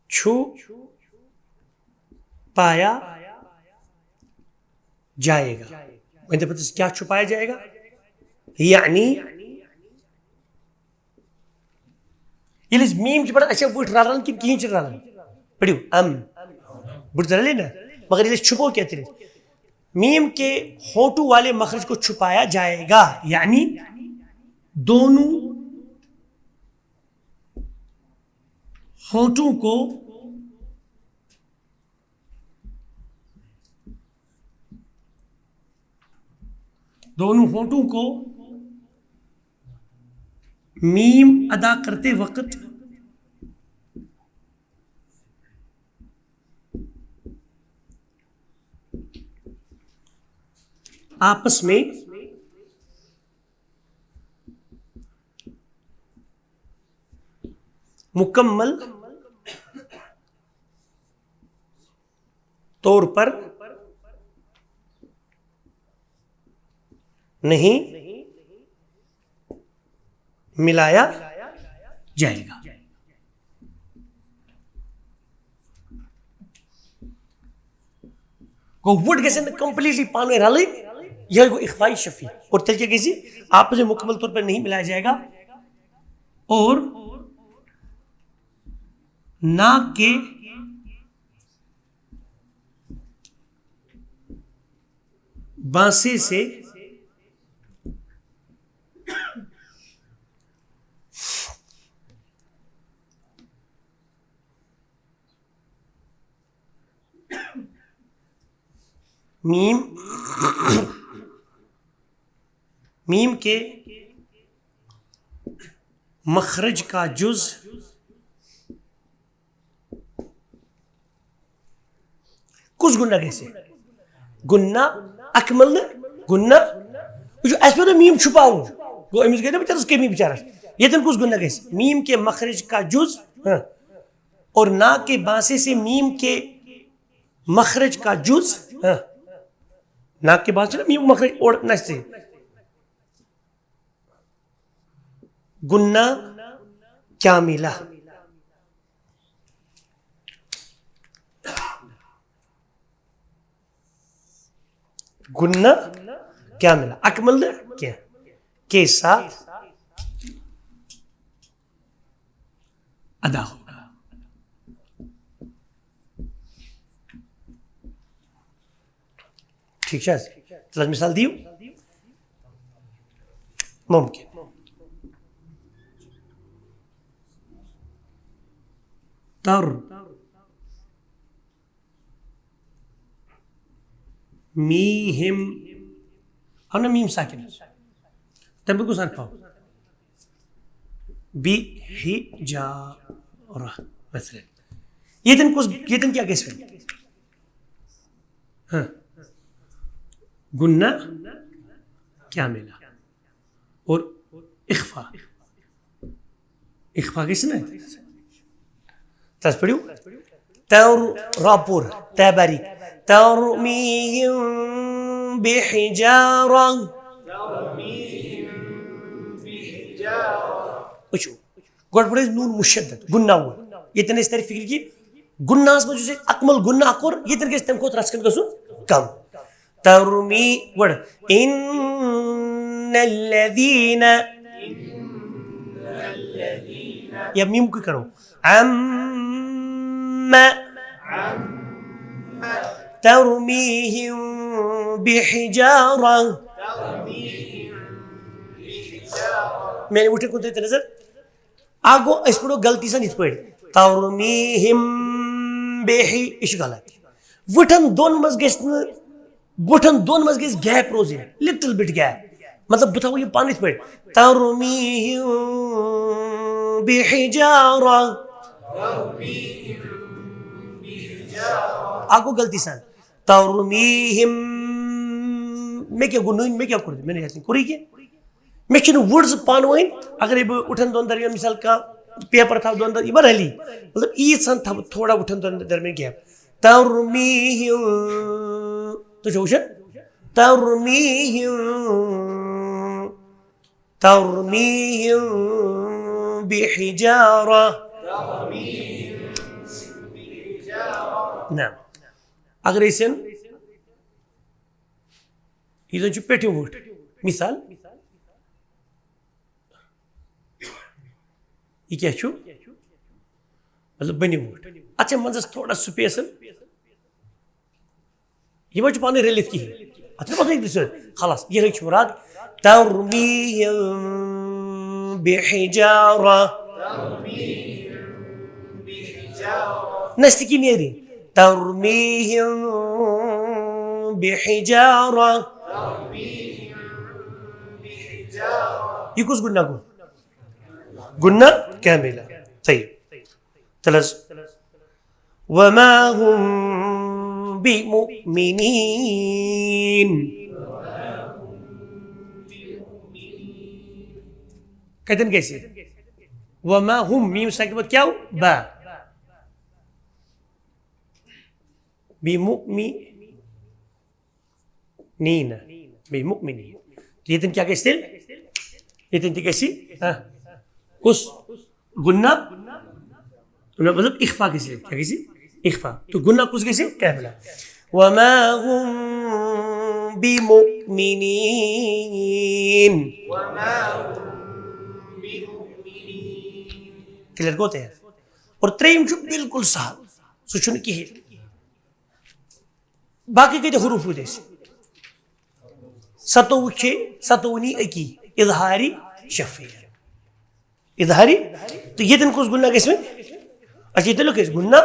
چھُ پایا جائے گا۔ وۄنۍ دَپو أسۍ کیٛاہ چھُ پایا جائے گا؟ یعنی ییٚلہِ أسۍ میٖم چھِ پَران، اَسہِ چھا وٕٹھ رَلان کِنہٕ کِہیٖنۍ چھِ رَلان؟ پٔرِو، ام۔ وٕٹھ رَلے نہ، مگر ییٚلہِ أسۍ چھُپو کیٛاہ تیٚلہِ؟ میم کے ہونٹوں والے مخرج کو چھپایا جائے گا، یعنی دونوں ہونٹوں کو، دونوں ہونٹوں کو میم ادا کرتے وقت آپس میں مکمل طور پر نہیں ملایا جائے گا۔ گوٚو، وُٹ گژھن نہٕ completely پانہٕ ؤنۍ رلٕنۍ، یِہوٚے گوٚو اخفاء شفی۔ اور تیٚلہِ کیٛاہ گژھِ؟ آپس میں مکمل طور پر نہیں ملایا جائے گا اور ناک کے بانسے سے میم، میم کے مخرج کا جز کُس غنہ گژھِ؟ غنہ اکمل نہٕ، غنہ، یہِ چھُ، اَسہِ پیوٚو نہٕ میٖم چھُپاوُن۔ گوٚو، أمِس گٔے نہ بِچارَس کٔمی بِچارَس۔ ییٚتٮ۪ن کُس غنہ گژھِ؟ میٖم کے مخرج کا جز، ہاں۔ اور نا کے بانسے سے میم کے مخرج کا جز، ہاں۔ نا کے بانسے چھُنہ میٖم مخرج اورٕ نَسہِ۔ غنہ کاملہ۔ غنہ کاملہ، اکمل نہٕ کینٛہہ، کے ساتھ ادا ہوگا۔ ٹھیک چھا حظ؟ تیٚلہِ حظ مثال دِیِو۔ ممکن۔ تر میٖہِم۔ اَو نہ میٖم ساکِن حظ۔ تَمہِ پَتہٕ کُس حرف آو؟ بِحِجارہ۔ مثلاً۔ ییٚتٮ۪ن کُس، ییٚتٮ۪ن کیٛاہ گژھِ وۄنۍ؟ ہاں۔ غنہ کاملہ۔ اور اخفا۔ اخفا گژھِ نہ؟ تَس پٔرِو۔ تر، راپور، تیباری۔ ترمیہم بحجارہ۔ وٕچھِو، گۄڈٕ پَرو أسۍ نوٗن مُشدد، غنہ وول۔ ییٚتٮ۪ن أسۍ تَرِ فِکرِ کہِ غنہَس منٛز یُس أسۍ اکمل غنہ کوٚر، ییٚتٮ۪ن گژھِ تَمہِ کھۄتہٕ رَژھ کھنٛڈ گژھُن کم۔ ترمی، گۄڈٕ، ان الذین، یا میٖم کُے کرو، عم، ترمیہم بحجارہ۔ میانہِ وٕچھِو کُن تُہۍ نظر۔ اکھ گوٚو، أسۍ پَرو غلطی سان یِتھ پٲٹھۍ، ترمیہم بحی، یہِ چھُ غلط۔ وٕٹھن دۄن منٛز گژھِ نہٕ، وٕٹھن دۄن منٛز گژھِ gap روزٕنۍ، little bit gap۔ مطلب، بہٕ تھاوٕ یہِ پانہٕ یِتھ پٲٹھۍ، ترمیہم بحجارہ۔ اکھ گوٚو غلطی سان۔ ترمیہم، مےٚ کیٛاہ گوٚو نٔنۍ، مےٚ کیٛاہ کوٚر؟ مےٚ نہٕ یَتھ نہٕ کوٚرُے کینٛہہ۔ مےٚ چھِنہٕ words پانہٕ ؤنۍ، اگرے بہٕ وٕٹھن دۄن درمیان مثال کانٛہہ paper تھاوٕ دۄن در-، یہِ ما رَلی؟ مطلب، ییٖژ ہن تھاوٕ تھوڑا وٕٹھن دۄن درمیان gap۔ ترمیہم، تُہۍ چھِو وٕچھان؟ ترمیہم، ترمیہم بحجارہ۔ نہ۔ اگر أسۍ یہِ زن چھُ پیٚٹھِم وٕٹھ۔ مثال، یہِ کیٛاہ چھُ؟ مطلب، بٔنِم وٕٹھ۔ اَتھ چھےٚ منٛزس تھوڑا space۔ یہِ ما چھُ پانہٕ رٔلِتھ کِہیٖنۍ؟ اَتھ چھُنہٕ پَتہٕ أکِس سۭتۍ۔ خلاص، یِہوٚے چھُ مُراد۔ ترمیہم بحجارہ۔ نزدیٖکی نیرِ۔ ترمیہم بحجارہ۔ یہِ کُس غنہ گوٚو؟ غنہ کاملہ۔ صحیح۔ تیٚلہِ حظ، وما هم بمؤمنين۔ کتٮ۪ن گژھِ؟ وما هم، میٖم ساکِن پتہٕ کیٛاہ؟ با۔ بمؤمنین۔ بمؤمنین۔ تہٕ ییٚتٮ۪ن کیٛاہ گژھِ تیٚلہِ؟ ییٚتٮ۪ن تہِ گژھِ، ہاں، کُس؟ غنہ۔ مطلب اخفا گژھِ، کیٛاہ گژھِ؟ اخفا۔ تہٕ غنہ کُس گژھِ؟ کاملہ۔ وما هم بمؤمنین۔ کلیئر گوٚو تۄہہِ؟ اور ترٛیٚیِم چھُ بالکل سہل، سُہ چھُنہٕ کِہیٖنۍ۔ باقٕے کۭتیٛاہ حروٗف روٗدۍ اَسہِ؟ ستووُہ چھِ، ستووُہنی أکی، اظہاری شفوی۔ اظہاری، تہٕ ییٚتٮ۪ن کُس غنہ گژھِ وۄنۍ؟ اچھا، ییٚتٮ۪ن لیوٚکھ اَسہِ غنہ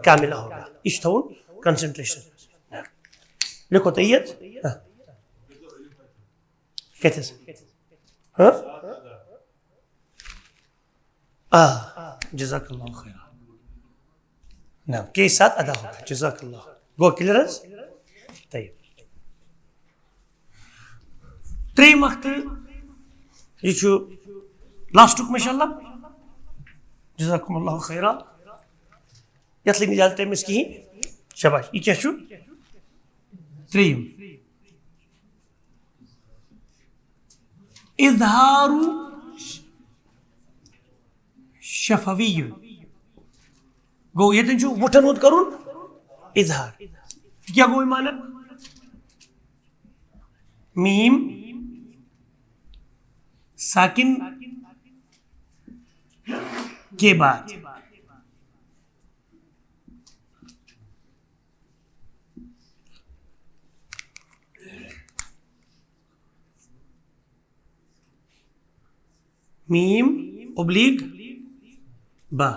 کاملہ ہوگا۔ یہِ چھُ تھاوُن concentration۔ لیکھو تُہۍ یہِ۔ ہاں۔ کَتہِ حظ؟ ہاں؟ آ، جزاک اللہ خیرا۔ نعم، کے ساتھ ادا ہوگا۔ جزاک اللہ۔ گوٚو کلیئر حظ؟ طیب۔ ترٛیٚیِم اکھ تہٕ یہِ چھُ لاسٹُک ماشاء اللہ۔ جزاکم اللہ خیرا۔ یَتھ لٔگۍ نہٕ زیادٕ ٹایمَس کِہیٖنۍ۔ شاباش۔ یہِ کیٛاہ چھُ؟ ترٛیٚیِم۔ اظہار شفوی۔ گوٚو، ییٚتٮ۪ن چھُ وُٹھن ہُنٛد کرُن اظہار۔ یہِ کیٛاہ گوٚو یہِ معنی؟ میٖم ساکن کے بعد۔ میٖم اوبلیٖک با۔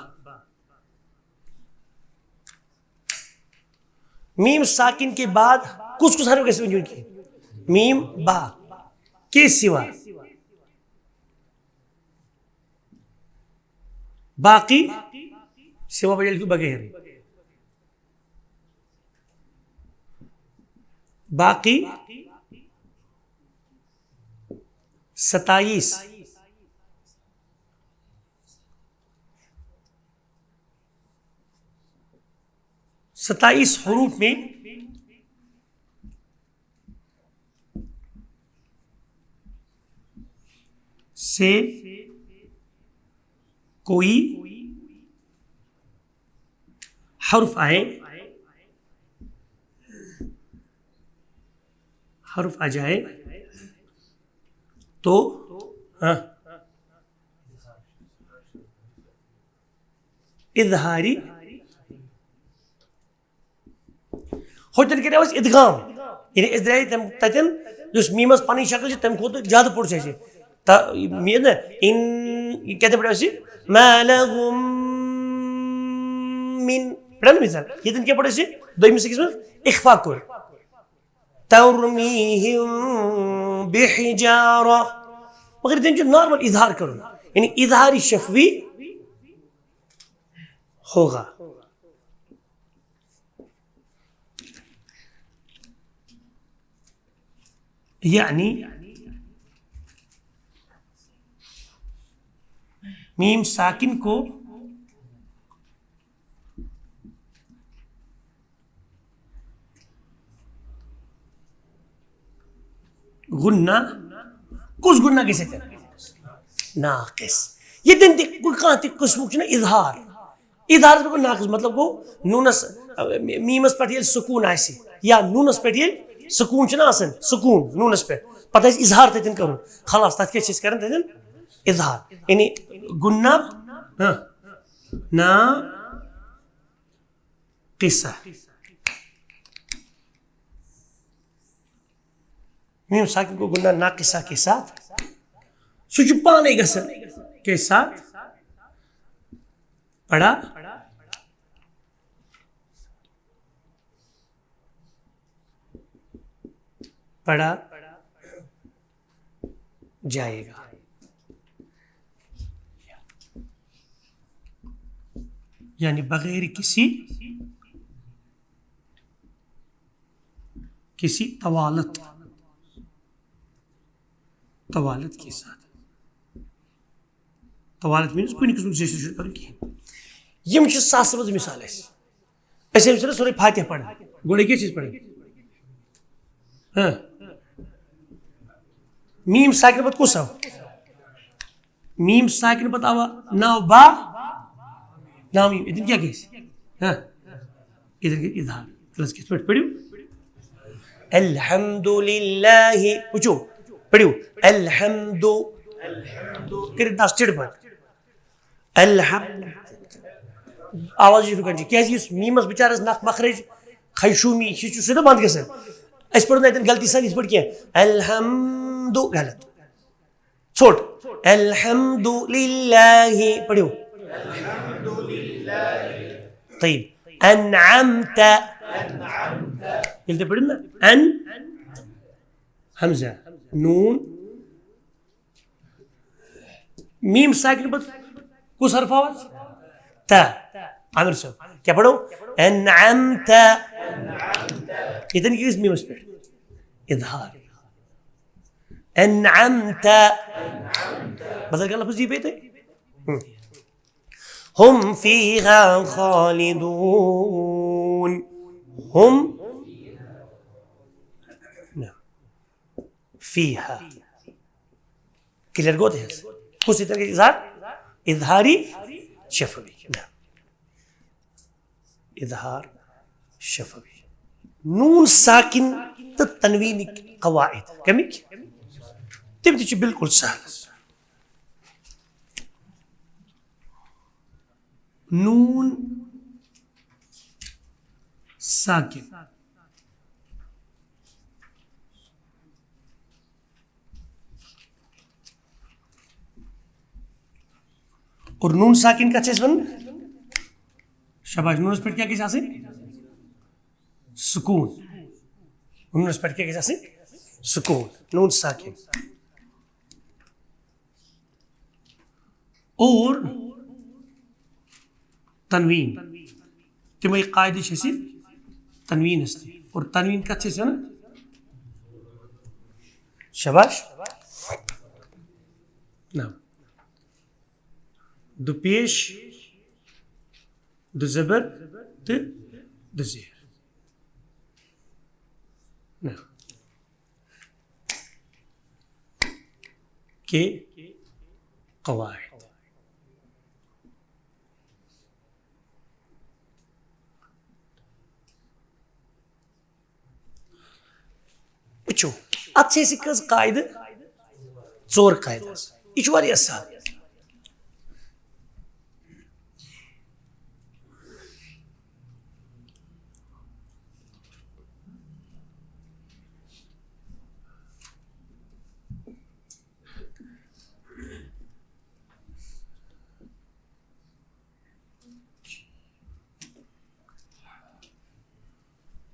میٖم ساکن کے بعد کُس کُس حرف گژھِ وۄنۍ یُن کینٛہہ؟ میٖم با کے سوا۔ باقی سوا بجے لیکھِو بغیر۔ باقی ستائیس۔ ستائیس حروف میں سے کوئی حرف آئے، حرف آ جائے تو، ہاں، اظہاری۔ ہوتن کریو اس ادغام۔ یعنی اس درائے تم تتن، یُس میمس پنٕنۍ شکل چھِ، تمہِ کھۄتہٕ زیادٕ پوٚر چھِ اَسہِ۔ تا-، یہِ نہ، ان، یہِ کتہِ پٮ۪ٹھ اَسہِ؟ ما لهم من۔ پڑھا نا مثال؟ ییٚتٮ۪ن کیٛاہ پوٚر اَسہِ؟ دوٚیمِس أکِس منٛز اخفا کوٚر۔ ترمیہم بحجارہ۔ مگر ییٚتٮ۪ن چھُ نارمل اظہار کرُن۔ یعنی اظہار شفوی ہوگا۔ یعنی میم ساکن کو غنہ، کُس غنہ گژھِ اَتٮ۪ن؟ ناقص۔ ییٚتٮ۪ن تہِ کُ-، کانٛہہ تہِ قٕسمُک چھُنہ اظہار۔ اظہارس پٮ۪ٹھ گوٚو ناقص، مطلب گوٚو نوٗنس، میٖمس پٮ۪ٹھ ییٚلہِ سکوٗن آسہِ یا نوٗنس پٮ۪ٹھ ییٚلہِ سکوٗن چھُنہ آسان، سکوٗن نوٗنس پٮ۪ٹھ، پتہٕ آسہِ اظہار تتٮ۪ن کرُن، خلاص، تتھ کیٛاہ چھِ أسۍ کران تتٮ۪ن؟ اظہار۔ یعنی غنہ، ہاں، نا قصہ۔ میم ساکن کو غنہ ناقصہ کے ساتھ۔ سُہ چھُ پانے گژھان کے ساتھ۔ پڑھا، پڑھا جائے گا۔ یعنی بغیر کسی، کسی طوالت، طوالت کے ساتھ۔ طوالت means کُنہِ قٕسمُک registration چھُنہٕ کَرُن کِہیٖنۍ۔ یِم چھِ ساسہٕ منٛز مِثال اَسہِ۔ أسۍ ہیٚمہِ سۭتۍ سورُے فاتحہ پَران۔ گۄڈٕ کیٛاہ چھِ أسۍ پَران؟ ہاں۔ میٖم ساکِن پَتہٕ کُس آو؟ میٖم ساکِن پَتہٕ آوا ناو با؟ ناو میٖم۔ اَتٮ۪ن کیٛاہ گژھِ؟ ہاں۔ اِدھر گٔے اظہار۔ تیٚلہِ حظ کِتھ پٲٹھۍ پٔرِو؟ الحمد للہ۔ وٕچھِو، پٔرِو۔ الحمد۔ کٔرِتھ نَس چِڑ پٲٹھۍ۔ الحمد۔ آواز چھِ رُکان چھِ۔ کیٛازِ یُس میٖمَس بِچارَس نَکھ مَخرَج خیشوٗمی چھِ، چھُ سُہ نہٕ بنٛد گژھان۔ اَسہِ پٔرِو نہٕ اَتٮ۪ن غلطی سان یِتھ پٲٹھۍ کینٛہہ۔ الحمد غلط۔ ژھوٚٹ۔ الحمد للہ۔ پٔرِو۔ طیب۔ انعمت۔ ییٚلہِ تُہۍ پٔرِو نا، ان، ہمزہ، نون، میٖم ساکِن پَتہٕ کُس حرف آو حظ؟ تا۔ عامر صٲب، کیٛاہ پَرو؟ انعمت۔ ییٚتٮ۪ن کیٛاہ گژھِ میٖمَس پٮ۪ٹھ؟ اظہار۔ انعمت۔ بدل کانٛہہ لفظ یی بیٚیہِ تۄہہِ؟ ہم فیہا خالدون۔ ہم فیہا۔ کلیئر گوٚو تۄہہِ حظ؟ کُس ییٚتٮ۪ن گژھِ اظہار؟ اظہاری شفوی۔ اظہار شفوی۔ نون ساکن تہٕ تنوینٕکۍ قواعد۔ کمِکۍ؟ تِم تہِ چھِ بالکل سہل حظ۔ نون ساکن۔ اور نون ساکن کتھ چھِ أسۍ ونان؟ شاباش، نونس پٮ۪ٹھ کیٛاہ گژھِ آسٕنۍ؟ سکون۔ نونس پٮ۪ٹھ کیٛاہ گژھِ آسٕنۍ؟ سکون۔ نون ساکن۔ اور تنوین، تِمے قاعدٕ چھِ اَسہِ تنوینس تہِ۔ اور تنوین کتھ چھِ أسۍ ونان؟ شاباش۔ نہ۔ دُپیش، دُزبر تہٕ دُزیر۔ نہ۔ کے قواعد۔ وٕچھِو، اَتھ چھِ اَسہِ کٔژ قاعدٕ؟ ژور قاعدٕ حظ۔ یہِ چھُ واریاہ سہل۔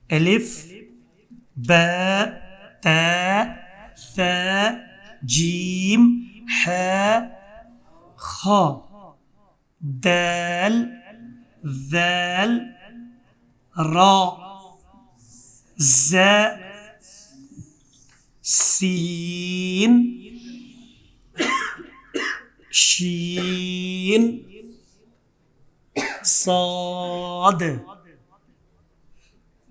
الف، با، تا، ثا، جیم، حا، خا، دال، ذال، را، زا، سین، شین، صاد،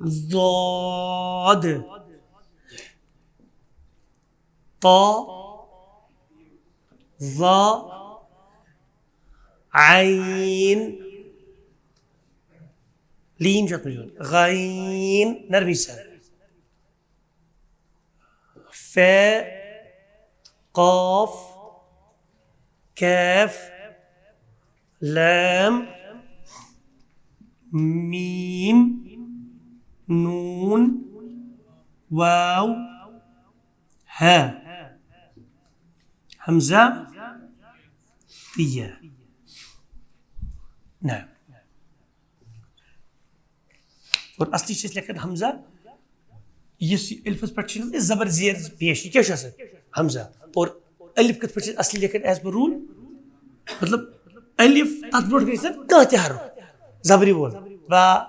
ضاد، طا، ظا، عین، لیٖن چھُ اَتھ منٛز یِوان، غین، نرمی سان۔ فے، قاف، کیف، لام، میم، نون، واو، ہا، ہمزہ، تہٕ یا۔ نہ۔ اور اصلی چھِ أسۍ لیکھان حمزہ، یُس یہِ الفس پٮ۪ٹھ چھِ أسۍ زبر زیر پیش، یہِ کیٛاہ چھُ آسان؟ حمزہ۔ اور الف کِتھ پٲٹھۍ چھِ أسۍ اصلی لیکھان as per rule؟ مطلب الف، تتھ برونٛٹھ گژھِ آسان کانٛہہ تہِ حرف زبری وول۔ با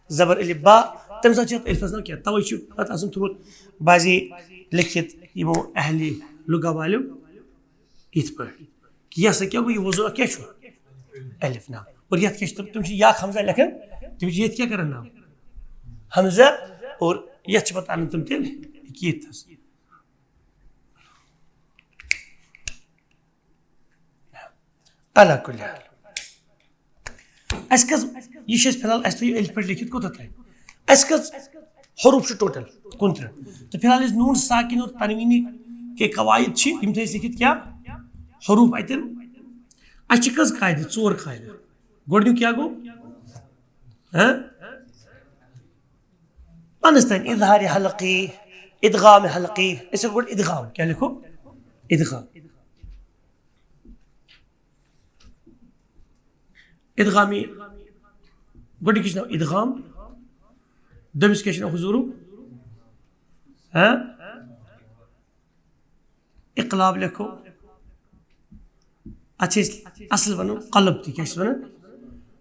زبر الف با، تمہِ ساتہٕ چھِ اتھ الفس ناو کینٛہہ۔ توے چھُ پتہٕ آسان تھوٚومُت بعضے لیکھِتھ یِمو اہلِ لغہ والیو یِتھ پٲٹھۍ۔ کہ یہِ ہسا کیٛاہ گوٚو، یہِ وضوٗ کیٛاہ چھُ؟ الف نام۔ اور یَتھ کیٛاہ چھِ تِم، تِم چھِ یا ہمزہ لیکھان، تِم چھِ ییٚتہِ کیٛاہ کران نام؟ ہمزہ۔ اور یَتھ چھِ پَتہٕ اَنان تِم تیٚلہِ یہِ کہِ ییٚتہِ تھَس۔ علی کُلہِ حال۔ اَسہِ کٔژ، یہِ چھِ اَسہِ فی الحال، اَسہِ تھٲیِو ألفہِ پٮ۪ٹھ لیکھِتھ کوٗتاہ تام۔ اَسہِ کٔژ حروٗف چھِ ٹوٹل؟ کُنترٕہ۔ تہٕ فی الحال یُس نوٗن ساکِن اور تنویٖنٕکۍ قواعد چھِ، یِم تھٲے اَسہِ لیکھِتھ کیٛاہ؟ حروٗف اَتٮ۪ن۔ اَسہِ چھِ کٔژ قاعدٕ؟ ژور قاعدٕ۔ گۄڈٕنیُک کیٛاہ گوٚو؟ ہاں؟ پانس تام اظہار حلقی، ادغام حلقی۔ أسۍ ہٮ۪کو گۄڈٕ ادغام، کیٛاہ لیکھو؟ ادغام۔ ادغامی، گۄڈٕنِکِس چھُ ناو ادغام، دوٚیمِس کیٛاہ چھُ ناو حضوٗرُک؟ ہاں؟ اقلاب لیکھو۔ اَتھ چھِ أسۍ اَصٕل وَنو قلب تہِ۔ کیٛاہ چھِ وَنان؟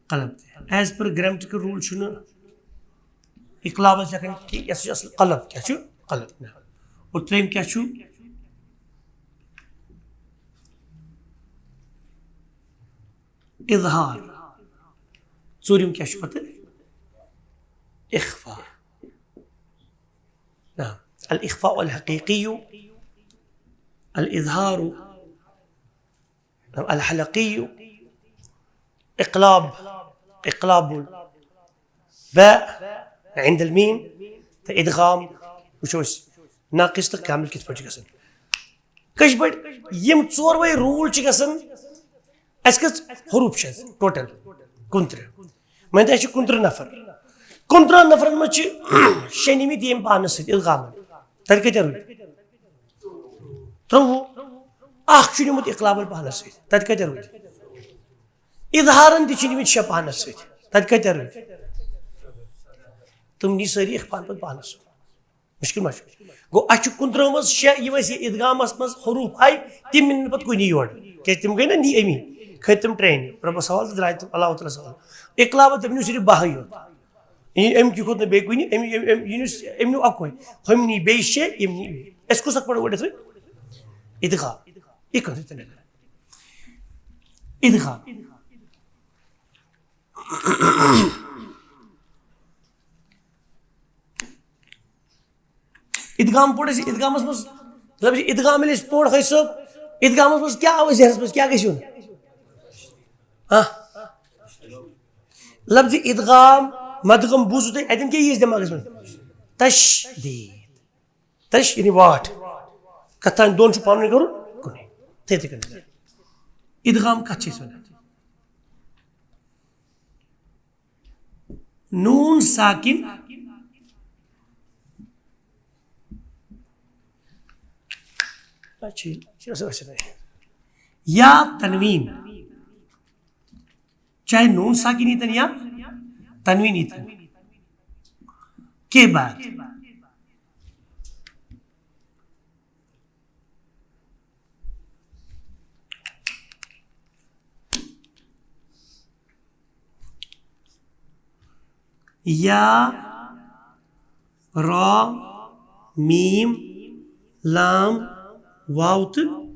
قلب تہِ۔ As per grammatical rule چھُنہٕ اقلابَس لیکھان کہِ یہِ ہسا چھُ اَصٕل قلب۔ کیٛاہ چھُ؟ قلب۔ نہ۔ اور ترٛیٚیِم کیٛاہ چھُ؟ اظہار۔ ژوٗرِم کیٛاہ چھُ پَتہٕ؟ اخفا۔ نعم۔ الإخفاء الحقيقي، الإظهار الحلقي، إقلاب، إقلاب الباء عند الميم، تہٕ ادغام۔ وٕچھو أسۍ ناقص تہٕ کامل کِتھ پٲٹھۍ چھِ گژھان۔ کٲشِر پٲٹھۍ یِم ژوروَے rule چھِ گژھان۔ اَسہِ کٔژ حروٗف چھِ اَسہِ ٹوٹل؟ کُنترٕہ۔ وۄنۍ تہِ اَسہِ چھِ کُنترٕہ نفر۔ کُنترٕہن نفرن منٛز چھِ شیٚے نِمٕتۍ ییٚمۍ پانس سۭتۍ ادغامن۔ تَتہِ کۭتیٛاہ روٗدۍ؟ ترٛۆوُہ۔ اکھ چھُ نیوٗمُت اقلابن پانس سۭتۍ۔ تَتہِ کۭتیٛاہ روٗدۍ؟ اظہارن تہِ چھِ نِمٕتۍ شےٚ پانس سۭتۍ۔ تَتہِ کۭتیٛاہ روٗدۍ؟ تِم نی سٲری اخفاہن پتہٕ پانس سۭتۍ۔ مُشکِل ما چھُ؟ گوٚو، اَسہِ چھُ کُنترٕہن منٛز شےٚ، یِم اَسہِ یہِ ادغامس منٛز حروٗف آیہِ، تِم مِلہِ نہٕ پتہٕ کُنی یورٕ۔ کیٛازِ تِم گٔے نہ نی أمی، کھٔتۍ تِم ٹرینہِ۔ رۄبس حوالہٕ تہٕ درٛاے تِم اللہ تعالیٰ ہس حوالہٕ۔ اقلابن تِم نیوٗ صرف باہٕے یوت۔ یہِ أمۍ کہِ کھوٚت نہٕ بیٚیہِ کُنہِ، أمۍ، أمۍ، أمۍ، یہِ نیوٗ، أمۍ نیوٗ اَکُے۔ ہُمۍ نی بیٚیہِ شےٚ، یِم نی۔ اَسہِ کُس اکھ پَرو گۄڈٕ یِتھ پٲٹھۍ؟ ادغام۔ یہِ کَتھ چھِ تَمہِ اندر؟ ادغام۔ ادغام پوٚر اَسہِ، ادغامس منٛز، مطلب، یہِ ادغام ییٚلہِ أسۍ پوٚر حٲج صٲب، ادغامس منٛز کیٛاہ آو ذہنس منٛز، کیٛاہ گژھِ یُن؟ ہاں؟ لفظ ادغام، مدغم بوٗزوٕ تۄہہِ، اَتٮ۪ن کیٛاہ یی اَسہِ دٮ۪ماغس منٛز؟ تشدید۔ تش یعنی واٹھ۔ کتھن دۄن چھُ پانہٕ ؤنۍ کرُن کُنُے۔ تِتھے کٔنۍ۔ ادغام کتھ چھِ أسۍ ونان؟ نون ساکن۔ اچھا، اچھا، اچھا، اچھا۔ یا تنوین۔ چاہے نون ساکن ییتن یا تنوین ییتن۔ کے بعد۔ یا، را، میم، لام، واو تہٕ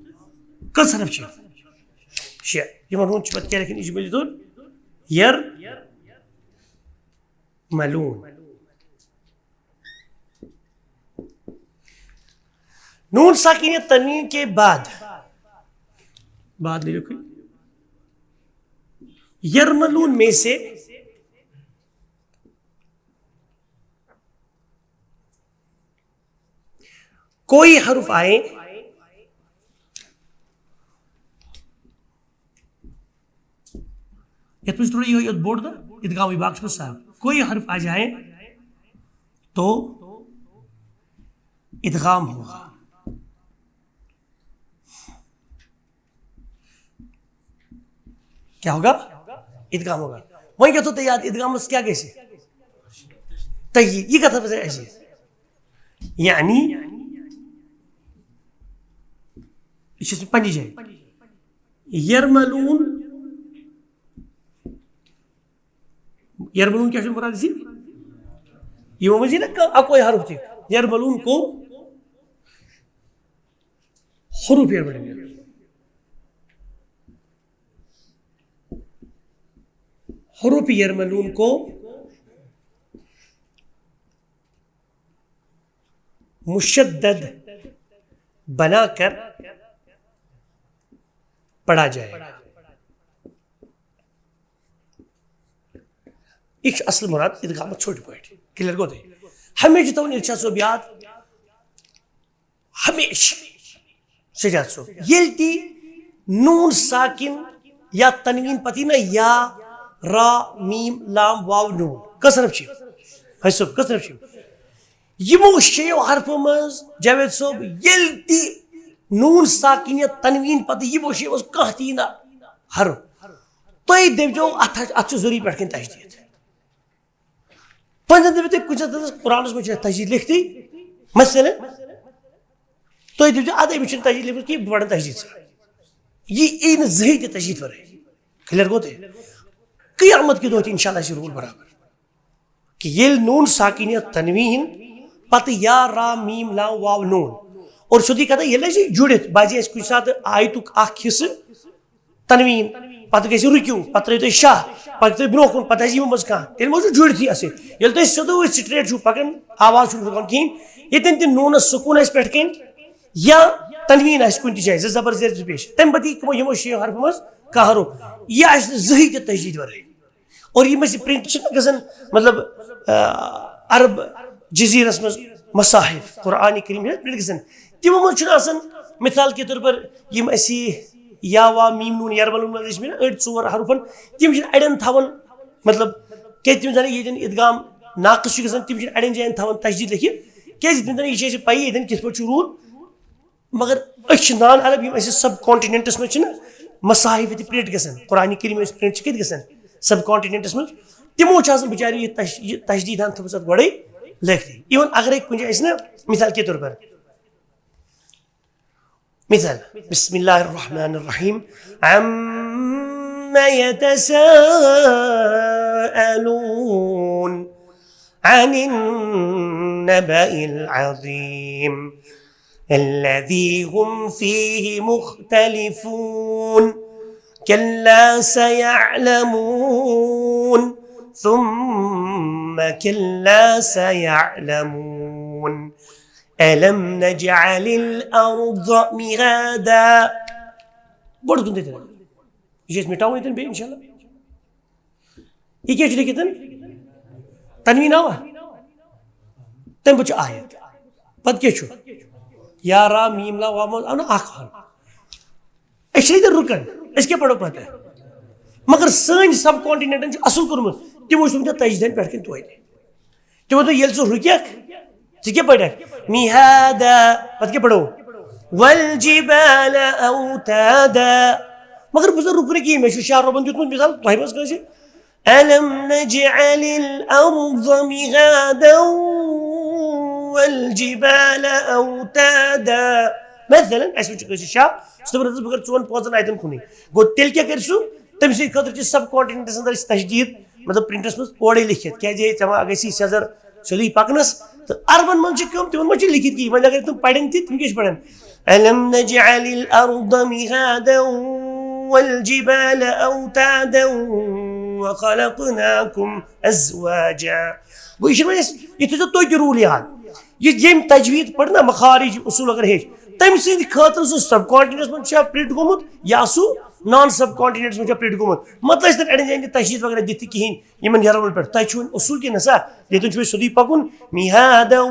کٔژ حرف چھِ؟ شےٚ۔ یِمن ہُنٛد چھُ پتہٕ کیٛاہ لیکھُن اجمٲلی طور؟ یر ملون۔ نون ساکن یا تنوین کے بعد، بعد نہیں لکھو، یرملون میں سے کوئی حرف آئے، یتھ منٛز چھُ تھوڑا یِہوٚے یوت بوٚڑ تہٕ ادغامٕے، باقٕے چھُ پَتہٕ سہل۔ کوئی حرف آ جائے تو ادغام ہوگا۔ کیٛاہ ہوگا؟ ادغام ہوگا۔ وۄنۍ کیٛاہ تھوٚو تۄہہِ یاد؟ ادغامس کیٛاہ گژھِ؟ تشدید۔ یہِ کتھ پزِ اَسہِ؟ یعنی یہِ چھِ پننہِ جایہِ۔ یرملون، یرملون کیٛاہ چھُ مراد اَسہِ؟ یِمو منٛز یی نہ کانٛہہ اَکوے حرف تہِ۔ یرملون کو حروف یرملون۔ حروف یرملون کو مشدد بنا کر پڑھا جائے گا۔ یہ چھُ اصل مراد ادغام ژھوٚٹۍ پٲٹھۍ۔ کلیئر گوٚو تۄہہِ؟ ہمیشہِ چھُ تھاوُن ارشاد صٲب یاد، ہمیشہِ۔ سجاد صٲب، ییٚلہِ تہِ نون ساکن یا تنوین پتہٕ یی نہ یا، را، میم، لام، واو، نون، کٔژ حرف چھِ؟ حاجی صٲب، کٔژ حرف چھِ؟ یِمو شیٚیو حرفو منٛز، جاوید صٲب، ییٚلہِ تہِ نون ساکن یا تنوین پتہٕ یِمو شیٚیو منٛز کانٛہہ تہِ یی نہ حرف، تُہۍ دٔپۍزیو، اتھ، اتھ چھُ ضروری پٮ۪ٹھ کَنہِ تشدید۔ وۄنۍ زن دٔپِو تُہۍ، کُنہِ ساتہٕ ٲس قرآنس منٛز چھِ تشدید لیکھتٕے، مثلاً، تُہۍ دٔپۍزیو، ادٕ أمِس چھُنہٕ تشدید لیکھمٕژ کِہیٖنۍ، بہٕ پرن تشدید سان۔ یہِ یی نہٕ زٕہٕے تہِ تشدید ورٲے۔ کلیئر گوٚو تۄہہِ؟ قیامت کہِ دۄہ تہِ انشاءاللہ آسہِ روٗل برابر۔ کہ ییٚلہِ نون ساکن یا تنوین، پتہٕ یا، را، میم، لام، واو، نون، اور سیوٚدُے کتھ، ییٚلہِ اَسہِ یہِ جُڑِتھ، بعضی آسہِ کُنہِ ساتہٕ آیتُک اکھ حصہٕ تنوین، پتہٕ گژھِ رُکیوٗ، پتہٕ ترٲیِو تُہۍ شاہ، پتہٕ ترٲیِو برونٛہہ کُن، پتہٕ آسہِ یِمو منٛز کانٛہہ، تیٚلہِ ما چھُ جُڑتھٕے اَسہِ۔ ییٚلہِ تُہۍ سیوٚدُے straight چھُو پکان، آواز چھُنہٕ رُکان کِہیٖنۍ، ییٚتٮ۪ن تہِ نوٗنس سکوٗن آسہِ پٮ۪ٹھ کَنہِ یا تنوین آسہِ کُنہِ تہِ جایہِ، زٕ زبر زیر زٕ پیش، تَمہِ پتہٕ یی تِمو یِمو شیٚیو حرفو منٛز کانٛہہ حرف، یہِ آسہِ نہٕ زٕہٕے تہِ تشدید ورٲے۔ اور یِم اَسہِ پرنٹ چھِنہ گژھان، مطلب، آ، عرب جزیرس منٛز مصاحف، قرآن کریم چھِنہ پرنٹ گژھان، تِمو منٛز چھُنہٕ آسان، مثال کے طور پر، یِم اَسہِ یا، وا، میم، نون، یرملون منٛز ٲسۍ مٕتۍ أڑۍ ژور حرفن، تِم چھِنہٕ اَڑٮ۪ن تھاوان، مطلب، کیٛازِ تِم زَن ییٚتٮ۪ن ادغام ناقص چھُ گژھان، تِم چھِنہٕ اَڑٮ۪ن جاین تھاوان تشدید لیکھِتھ، کیٛازِ تِم زَن، یہِ چھِ اَسہِ پَیی ییٚتٮ۪ن کِتھ پٲٹھۍ چھُ روٗل۔ مگر أسۍ چھِ نان عرب، یِم اَسہِ سب کانٹیننٹس منٛز چھِنہ مصاحف ییٚتہِ پرنٹ گژھان، قرآن کریم یُس پرنٹ چھِ کَتہِ گژھان؟ سب کانٹیننٹس منٛز۔ تِمو چھِ آسان بِچاریو یہِ تش-، یہِ تشدید ہن تھٲومٕژ اَتھ گۄڈَے لیکھتٕے۔ Even اگرے کُنہِ جایہِ أسۍ نہ، مثال کے طور پر، مثال، بسم اللہ الرحمن الرحیم، عم يتساءلون عن النبأ العظيم الذي هم فيه مختلفون. كلا سيعلمون، ثم كلا سيعلمون. ألم نجعل الأرض مهادا. گۄڈٕ کُن تہِ تہِ۔ یہِ چھِ أسۍ مِٹاوو ییٚتٮ۪ن بیٚیہِ، انشاءاللہ۔ یہِ کیٛاہ چھُ لیکھِتھ؟ تنویٖن آوا؟ تَمہِ پَتہٕ چھُ آیت۔ پَتہٕ کیٛاہ چھُ؟ یا، را، میٖم، لام، واو، منٛز آو نہٕ اَکھ حرف۔ أسۍ چھِ ییٚتہِ رُکان۔ أسۍ کیٛاہ پَرو پَتہٕ؟ مگر سٲنۍ سب کانٹیننٹن چھُ اَصٕل کوٚرمُت۔ تِمو چھُ وٕنکٮ۪ن تجدیٖدن پٮ۪ٹھ کِنۍ توتہِ۔ تِمو دوٚپ، ییٚلہِ ژٕ رُکٮ۪کھ، ژٕ کیٛاہ پَرَکھ؟ مِہادا۔ پَتہٕ کیٛاہ پَرو؟ والجبال أوتادا۔ مگر بہٕ چھُس نہٕ رُکنہٕ کِہیٖنۍ، مےٚ چھُ شاہ رۄبَن دیُتمُت مِثال، تۄہہِ منٛز کٲنٛسہِ؟ ألم نجعل الأرض مهادا والجبال أوتادا۔ مثلاً، اَسہِ وٕچھ کٲنٛسہِ شاہ، سُہ دَپان، "بہٕ کَرٕ ژۄن پانٛژَن آیتَن کُنُے۔" گوٚو، تیٚلہِ کیٛاہ کَرِ سُہ؟ تٔمۍ سٕنٛدِ خٲطرٕ چھِ سب کانٹیننٹس اندر أسۍ تجدیٖد، مطلب، پرنٹس منٛز اورے لیکھِتھ، کیٛازِ ہے ژےٚ ما گژھی سیٚزر سیوٚدُے پَکنَس؟ تہٕ عربن منٛز چھِ کٲم، تِمن منٛز چھِ لیکھِتھ کِہیٖنۍ، وۄنۍ اگر تِم پَرن تہِ، تِم کیٛاہ چھِ پَران؟ ألم نجعل الأرض مهادا والجبال أوتادا وخلقناكم أزواجا۔ گوٚو، یہِ چھُنہٕ وۄنۍ اَسہِ، یہِ تھٲیزیو تُہۍ تہِ روٗل یاد۔ یہِ ییٚمۍ تجویٖد پٔر نہ، مخارج اصوٗل اگر ہیٚچھ، تٔمۍ سٕنٛدِ خٲطرٕ سُہ سب کانٹیننٹس منٛز چھا پرنٹ گوٚمُت یا سُہ نان سب کانٹیننٹس منٛز چھا پرنٹ گوٚمُت؟ مطلب، ٲسۍ تن اَڑٮ۪ن جاین تہِ تشدیٖد وغیرہ دِتھ تہِ کِہیٖنۍ یِمن یرمن پٮ۪ٹھ۔ تۄہہِ چھُ وۄنۍ اصوٗل کہِ نہ سا، ییٚتٮ۪ن چھُ اَسہِ سیوٚدُے پَکُن، مِہاداً۔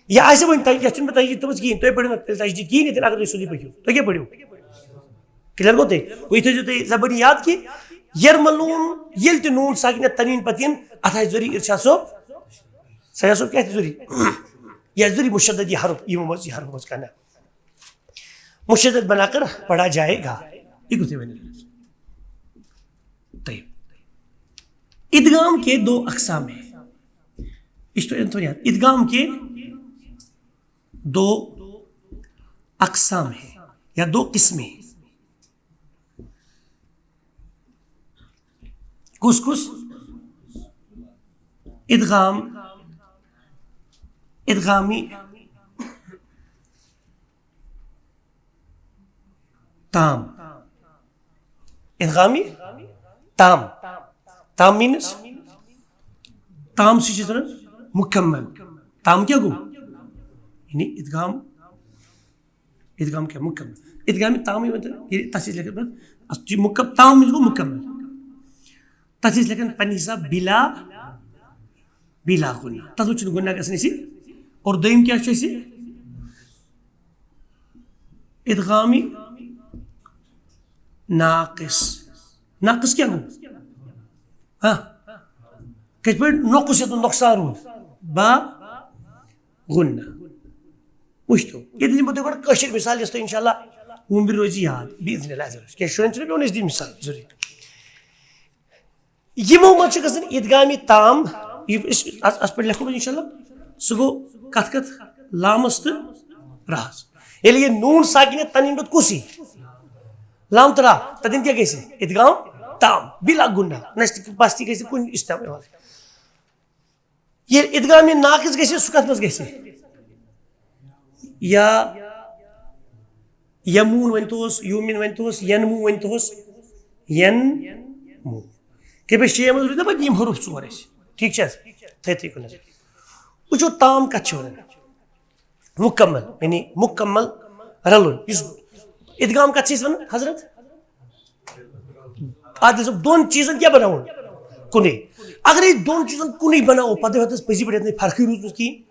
یا آسہِ وۄنۍ تۄہہِ، یَتھ چھُنہٕ مےٚ تشدیٖد تھٲومٕژ کِہیٖنۍ، تُہۍ پٔرِو نہٕ تیٚلہِ تشدیٖد کِہیٖنۍ ییٚتٮ۪ن، اگر تُہۍ سیوٚدُے پٔکِو۔ تُہۍ کیٛاہ پٔرِو؟ کلیئر گوٚو تۄہہِ؟ وۄنۍ تھٲیزیو تُہۍ زبٲنی یاد کہِ یرملون، ییٚلہِ تہِ نوٗن ساکِن یا تنویٖن پتہٕ یِن، اَتھ آسہِ ضروٗری ارشاد صٲب، سجاد صٲب، کیٛاہ آسہِ ضروٗری؟ یہِ آسہِ ضروٗری مُشدد یہِ حرف، یِمو منٛز یہِ حرف منٛز کانٛہہ نہ۔ مشدد بنا کر پڑھا جائے گا۔ یہ کتنے بنے؟ طيب۔ ادغام کے دو اقسام ہیں۔ اس تو انتو یاد۔ ادغام کے دو اقسام ہیں یا دو قسمیں ہیں۔ کس کس؟ ادغام، ادغامی تام۔ ادغامی تام۔ تام means تام سۭتۍ چھِ أسۍ وَنان مُکمل۔ تام کیٛاہ گوٚو؟ یعنی ادغام، ادغام کیٛاہ؟ مُکمل۔ ادغام تام یہِ ؤنۍ تو، ییٚلہِ تَتھ چھِ أسۍ لیکھان پَتہٕ، اَتھ چھُ مُکم-، تام means گوٚو مُکمل۔ تَتھ چھِ أسۍ لیکھان پنٛنہِ حساب بلا، بلا غنہ۔ تَتھ منٛز چھُنہٕ غنہ گژھان اَسہِ۔ اور دوٚیِم کیٛاہ چھُ اَسہِ؟ ادغامی ناقص۔ ناقص کیٛاہ گوٚو؟ ہاں؟ کِتھ پٲٹھۍ؟ نۄقُص یَتھ منٛز نۄقصان روٗد۔ با غنہ۔ وٕچھتو، ییٚتہِ دِمہٕ بہٕ تۄہہِ گۄڈٕ کٲشِر مِثال، یۄس تۄہہِ اِنشاء اللہ وُمبرِ روزِ یاد، بِإِذْنِ اللہِ عَزَّ وَجَلَّ۔ کیٛازِ شُرٮ۪ن چھُنہٕ پٮ۪وان أسۍ دِنۍ مِثال ضروٗری۔ یِمو منٛز چھِ گژھان ادغامی تام، یہِ أسۍ اَتھ، اَتھ پٮ۪ٹھ لیکھو أسۍ اِنشاء اللہ، سُہ گوٚو کَتھ کَتھ؟ لامَس تہٕ راہَس۔ ییٚلہِ یہِ نوٗن ساکِنہ تَنویٖن پَتہٕ کُس یی؟ لام تہٕ را، تَتٮ۪ن کیٛاہ گژھِ؟ ادغام تام، بِلا غنہ۔ نَستی پَستی گژھِ کُنہِ استعمال۔ ییٚلہِ ادغامِ ناقص گژھِ، سُہ کَتھ منٛز گژھِ؟ یا یمون ؤنۍ توس، یومِن ؤنۍ توس، ینمو ؤنۍ توس، ینمو۔ کہِ بہٕ شیٚیَن منٛز روٗدۍ نہ پَتہٕ یِم حروٗف ژور اَسہِ۔ ٹھیٖک چھِ حظ؟ تھٲے تھٲے کُن حظ۔ وٕچھو تام کَتھ چھِ وَنان؟ مُکمل، یعنی مُکمل رَلُن۔ یُس ادغام کَتھ چھِ أسۍ وَنان حضرت؟ اَتھ دِژ دۄن چیٖزَن کیٛاہ بَناوُن؟ کُنُے۔ اگر أسۍ دۄن چیٖزَن کُنُے بَناوو، پَتہٕ ہیوٚت اَسہِ پٔزی پٲٹھۍ یَتھ نہٕ فرقٕے روٗزمٕژ کِہیٖنۍ۔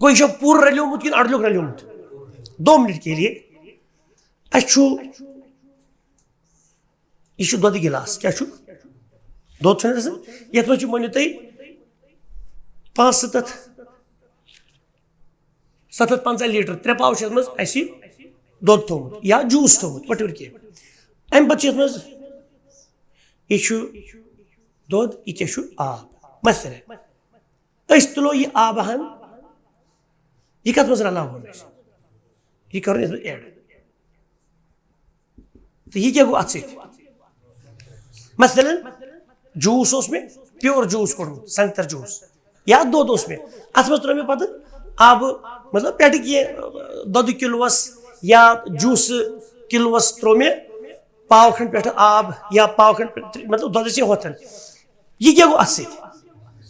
گوٚو یہِ چھا پوٗرٕ رَلیومُت کِنہٕ اَڑلیوٚک رَلیومُت؟ دو منٹ کے لیے۔ اَسہِ چھُ، یہِ چھُ دۄدٕ گِلاس۔ کیٛاہ چھُ؟ دۄد چھُنہٕ آسان؟ یَتھ منٛز چھُ، مٲنِو تُہۍ، پانٛژھ سَتَتھ، سَتَتھ پنٛژاہ لیٖٹر، ترٛےٚ پاو چھِ یَتھ منٛز اَسہِ دۄد تھوٚومُت یا جوٗس تھوٚومُت، whatever کینٛہہ۔ اَمہِ پَتہٕ چھِ یَتھ منٛز، یہِ چھُ دۄد، یہِ کیٛاہ چھُ؟ آب۔ مثلاً، أسۍ تُلو یہِ آبہٕ ہن، یہِ کَتھ منٛز رَلاوہون أسۍ؟ یہِ کَرُن یَتھ منٛز add۔ تہٕ یہِ کیٛاہ گوٚو اَتھ سۭتۍ؟ مثلاً، جوٗس اوس مےٚ، pure جوٗس کوٚڑمُت، سنٛگتر جوٗس، یا دۄد اوس مےٚ، اَتھ منٛز ترٛوو مےٚ پَتہٕ آبہٕ، مطلب، پٮ۪ٹھٕ کینٛہہ، دۄدٕ کِلوَس یا جوٗسہٕ کِلوَس ترٛوو مےٚ پاو کھنٛڈ پٮ۪ٹھٕ آب یا پاو کھنٛڈ پٮ۪ٹھٕ، مطلب، دۄدَس یا ہۄتھَن۔ یہِ کیٛاہ گوٚو اَتھ سۭتۍ؟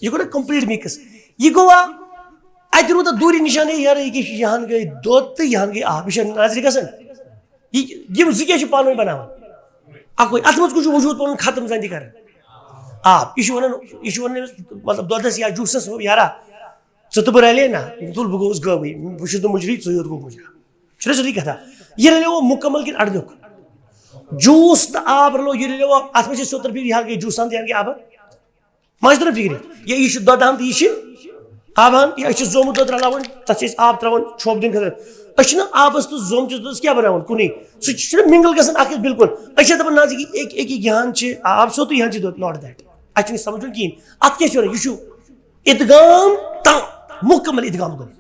یہِ گوٚو نا complete mix۔ یہِ گوٚوا اَتہِ روٗد اَتھ دوٗرِ نِشان، ہے یارٕ، یہِ کیٛاہ چھُ؟ یہِ ہَن گٔے دۄد تہٕ یہِ ہَن گٔے آب۔ یہِ چھا نظرِ گژھان؟ یہِ، یِم زٕ کیٛاہ چھِ پانہٕ ؤنۍ بَناوان؟ اَکُے۔ اَتھ منٛز کُس چھُ وجوٗد پَنُن ختم زَن تہِ کَران؟ آب۔ یہِ چھُ وَنان، یہِ چھُ وَنان أمِس، مطلب، دۄدَس یا جوٗسَس، یارا، ژٕ تہٕ بہٕ رَلے نا، تُل بہٕ گوٚوُس غٲبٕے، بہٕ چھُس نہٕ مُجری، ژٕے یوت گوٚو مُجرا۔ چھُنہ سیوٚدُے کَتھا؟ یہِ رَلیوو مُکمل کِنہٕ اَڑلیوٚک؟ جوٗس تہٕ آب رَلو، یہِ رَلیوو، اَتھ منٛز چھِ سیوٚد طرفہٕ یہِ ہا گٔے جوٗسَن تہٕ یہِ ہا گٔے آبَن۔ ما چھِ تَران فِکرِ؟ یہِ، یہِ چھُ دۄدٕ ہَن تہٕ یہِ چھِ آبہٕ ہَن، یہِ، أسۍ چھِ زومُت دۄد رَلاوان، تَتھ چھِ أسۍ آب ترٛاوان، چھوٚپ دیُن خٲطرٕ۔ أسۍ چھِنہٕ آبَس تہٕ زومتِس دۄدَس کیٛاہ بَناوان؟ کُنُے۔ سُہ چھُنہ mingle گژھان اَکھ أکِس بِلکُل۔ أسۍ چھِ دَپان، نہ حظ، یہِ کہِ أکہِ، أکہِ، یہِ ہَن چھِ آب سیوٚدُے، یہِ ہَن چھِ دۄد، not that۔ اَسہِ چھُنہٕ یہِ سَمجھُن کِہیٖنۍ۔ اَتھ کیٛاہ چھِ وَنان؟ یہِ چھُ اِدغام تام، مُکمل اِدغام گوٚمُت۔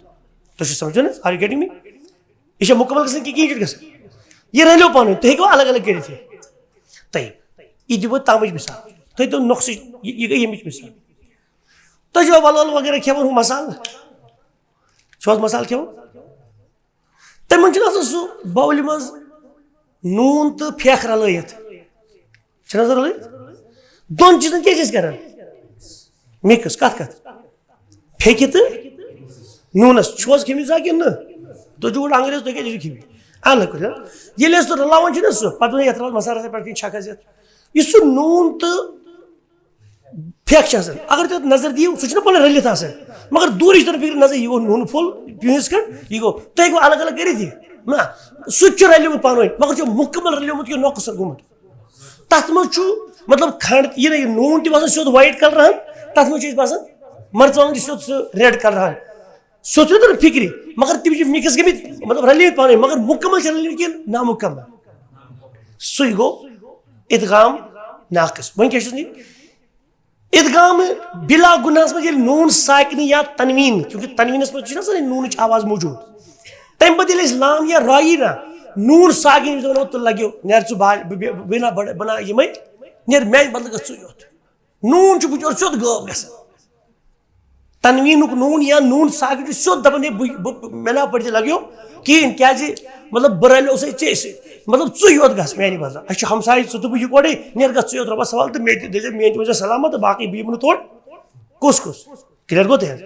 تُہۍ چھِو سَمجھان حظ؟ Are you getting me؟ یہِ چھا مُکمل گژھان کِنہٕ کِہیٖنۍ چھُنہٕ گژھان؟ یہِ رَلیو پانہٕ ؤنۍ، تُہۍ ہیٚکِو الگ الگ کٔرِتھ یہِ۔ طیب، یہِ دِمو تَمٕچ مِثال۔ تُہۍ دِیِو نۄقصٕچ، یہِ، یہِ گٔے ییٚمِچ مِثال۔ تُہۍ چھِوا وَلہٕ وَلہٕ وغیرہ کھٮ۪وان ہُہ مصالہٕ؟ چھُو حظ مصالہٕ کھٮ۪وان؟ تِمَن چھُنہٕ آسان سُہ باولہِ منٛز نوٗن تہٕ پھٮ۪کھ رَلٲیِتھ۔ چھِنہٕ حظ رَلٲیِتھ؟ دۄن چیٖزَن کیٛاہ چھِ أسۍ کَران؟ Mix۔ کَتھ کَتھ؟ پھیٚکہِ تہٕ نوٗنَس۔ چھُو حظ کھیٚمٕتۍ زانٛہہ کِنہٕ نہٕ؟ تُہۍ چھِو گۄڈٕ انگریز، تُہۍ کیٛازِ چھِو کھیٚمٕتۍ؟ اَلہٕ کٔرِتھ۔ ییٚلہِ أسۍ سُہ رَلاوان چھِنہ سُہ، پَتہٕ وَنان یَتھ رَل مصالہٕ پٮ۪ٹھ کِنۍ چھَکھ حظ یَتھ۔ یُس سُہ نوٗن تہٕ پھٮ۪کھ چھِ آسان، اگر تُہۍ اَتھ نظر دِیِو، سُہ چھُنہ پَنُن رٔلِتھ آسان، مگر دوٗرِچ طرف فِکرِ نظر، یہِ گوٚو نوٗنہٕ پھوٚل، پیٖنٛتِس کھنٛڈ، یہِ گوٚو۔ تُہۍ ہیٚکِو الگ الگ کٔرِتھ یہِ۔ نہ، سُہ تہِ چھُ رَلیومُت پانہٕ ؤنۍ، مگر چھُ مُکمل رَلیومُت، یہِ نۄقص گوٚمُت۔ تَتھ منٛز چھُ، مطلب، کھنٛڈ، یہِ نہ، یہِ نوٗن تہِ باسان سیوٚد white colour ہن، تَتھ منٛز چھُ اَسہِ باسان مرژٕوانٛگن تہِ سیوٚد سُہ red colour ہن۔ سیوٚد چھُنہ تَتھ فِکرِ، مگر تِم چھِ mix گٔمٕتۍ، مطلب، رَلٲوِتھ پانہٕ ؤنۍ، مگر مُکمل چھِ رَلٲوِتھ کِنہٕ نامُکمل؟ سُے گوٚو اِدغام ناقص۔ وۄنۍ کیٛاہ چھُس نہٕ یہِ؟ اِدغام بِلا غُنَّہَس منٛز ییٚلہِ نوٗن ساکِنی یا تنویٖن، چوٗنٛکہِ تنویٖنَس منٛز چھِ نہ آسان یہِ نوٗنٕچ آواز موٗجوٗد، تَمہِ پَتہٕ ییٚلہِ أسۍ لام یا رایی نہ نوٗن ساکِنی یُس دَپان، "او تہٕ لَگیو، نیر ژٕ با-، بہٕ، بہٕ، بہٕ، بہٕ نہ بَڑٕ-، بَناو یِمَے، نیر میٛانہِ بدلہٕ گژھ ژٕے یوت۔" نوٗن چھُ بِچور سیوٚد غٲب گژھان۔ تنویٖنُک نوٗن یا نوٗن ساکِن چھُ سیوٚد دَپان، "ہے، بہٕ، بہٕ، مےٚ نہ پٔرۍ زِ لَگیو کِہیٖنۍ، کیٛازِ، مطلب، بہٕ رَلیوسَے ژےٚ سۭتۍ۔" مطلب، ژٕے یوت گژھ میانہِ بدلہٕ۔ اَسہِ چھُ ہمسایہِ، ژٕ تہٕ بہٕ یِکوَٹے، نیر گژھ ژٕے یوت رۄبَس حوالہٕ تہٕ مےٚ تہِ دٔپۍزِ میٲنۍ تہِ ؤنۍزِ سلامت تہٕ باقٕے بہٕ یِمہٕ نہٕ تور۔ کُس کُس؟ Clear گوٚو تۄہہِ حظ؟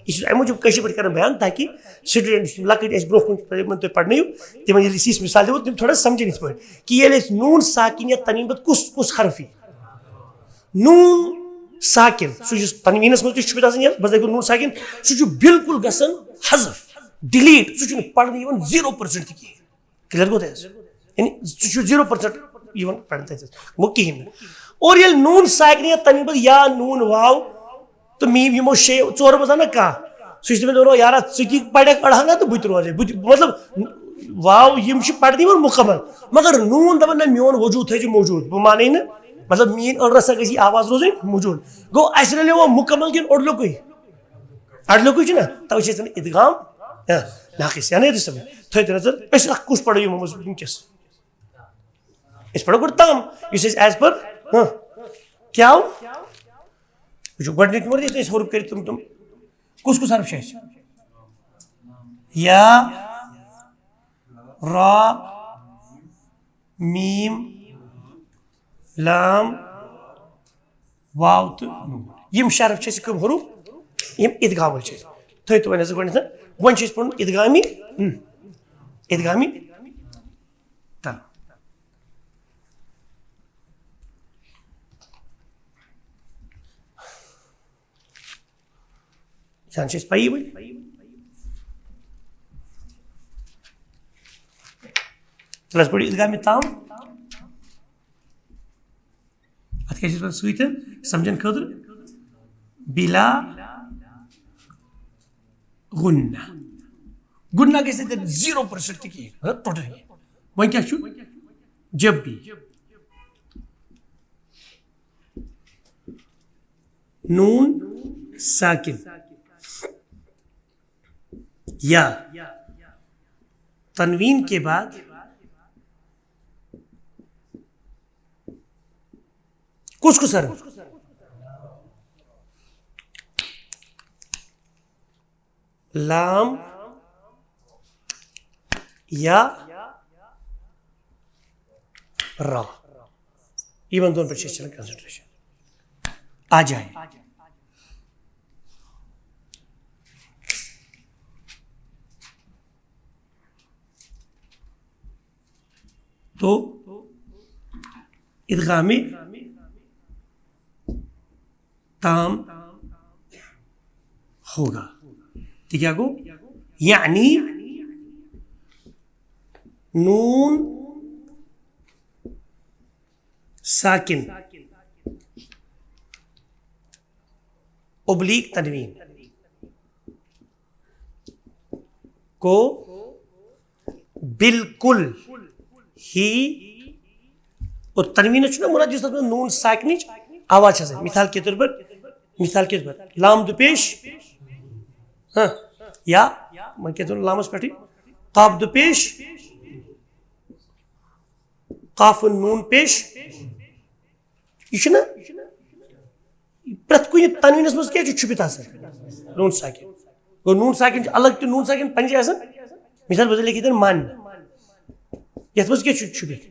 یہِ چھُ اَمہِ موٗجوٗب کٲشِر پٲٹھۍ کران بیان، تاکہِ student یِم لۄکٕٹۍ اَسہِ برونٛہہ کُن یِمن تُہۍ پرنٲیِو، تِمن ییٚلہِ أسۍ یِژھ مثال دِمو، تِم تھوڑا سمجھن یِتھ پٲٹھۍ کہِ ییٚلہِ أسۍ نوٗن ساکِن یا تنویٖن پتہٕ کُس کُس حرف یی؟ نوٗن ساکِن، سُہ یُس تنویٖنس منٛز تہِ چھُ آسان، یا بس دَپہِ نوٗن ساکِن، سُہ چھُ بالکل گژھان حذف، delete، سُہ چھُنہٕ پرنہٕ یِوان zero percent تہِ کِہیٖنۍ۔ Clear گوٚو تۄہہِ حظ؟ یعنی سُہ چھُ zero percent یِوان پرنہٕ تَتہِ حظ۔ گوٚو کِہیٖنۍ نہٕ۔ اور ییٚلہِ نوٗن ساکِن یا تنویٖن پتہٕ یا نوٗن واو تہٕ میٖم یِمو شیٚیو ژورو منٛز آو نہ کانٛہہ، سُہ چھُ تٔمِس دَپان، "یارا، ژٕ تہِ پَرَکھ أڑہَنا تہٕ بہٕ تہِ روزے، بہٕ تہِ"، مطلب، واو یِم چھِ پَرنہٕ یِوان مُکمل، مگر نوٗن دَپان، "نہ، میون وجوٗد تھٲیزِ موجوٗد، بہٕ مانَے نہٕ، مطلب، میٛٲنۍ أڑ رَژھا گژھِ یہِ آواز روزٕنۍ موجوٗد۔" گوٚو، اَسہِ رَلیو وۄنۍ مُکمل کِنہٕ اوٚڑ لوٚکُے؟ اَڑ لوٚکُے چھُنہ، تَوَے چھِ أسۍ وَنان اِدغام، ہہ، ناقص، یعنی حظ سَمجھ۔ تھٲیِو تیٚلہِ نظر، أسۍ اَکھ کُس پَرو یِمو منٛز وٕنکیٚس؟ أسۍ پَرو گۄڈٕ تام، یُس أسۍ as per، ہہ، کیٛاہ آو؟ وٕچھِو، گۄڈٕنیُک یِمو دِتھ أسۍ حروٗف کٔرِتھ تِم، تِم۔ کُس کُس حرف چھِ اَسہِ؟ یا، را، میٖم، لام، واو تہٕ نوٗن۔ یِم شےٚ حرف چھِ اَسہِ کٕم حروٗف؟ یِم اِدغام وٲلۍ چھِ اَسہِ۔ تھٲیِو تُہۍ وۄنۍ حظ گۄڈٕنٮ۪تھ، وۄنۍ چھِ أسۍ پَرُن اِدغامی، اۭں، اِدغامی تام۔ زن چھِ أسۍ پَیی وۄنۍ۔ تیٚلہِ حظ پٔرِو اِدغامِ تام۔ اَتھ کیٛاہ چھِ أسۍ وَنان سۭتۍ سَمجھن خٲطرٕ؟ بِلا غُنّہ۔ غُنّہ گژھِ نہٕ تَتہِ zero percent تہِ کِہیٖنۍ، مطلب totally۔ وۄنۍ کیٛاہ چھُ؟ جب بھی نون ساکن یا تنوین کے بعد کس کس حرف؟ لام یا را۔ یِمن دۄن پٮ۪ٹھ چھِ أسۍ کران concentration۔ آ جائے۔ تو ادغام تام ہوگا۔ تو کیا گو؟ یعنی نون ساکن ابلیغ تنوین کو بالکل ہی، اور تنوین چھُنہ مراد یُس تَتھ منٛز نون ساکنٕچ آواز چھِ آسان۔ مثال کے طور پر، مثال کے طور پر لام دُپیش، ہاں، یا وۄنۍ کیٛاہ چھُ لامَس پٮ۪ٹھٕے، قاف دُپیش، قاف نون پیش، یہِ چھُنہ پرٛٮ۪تھ کُنہِ تنوینس منٛز کیٛاہ چھُ چھُپِتھ آسان؟ نون ساکن۔ گوٚو نون ساکن چھُ الگ تہِ نون ساکن پنجہِ آسان۔ مثال بہٕ لیکھِتھ من، یتھ منٛز کیٛاہ چھُ چھُپِتھ؟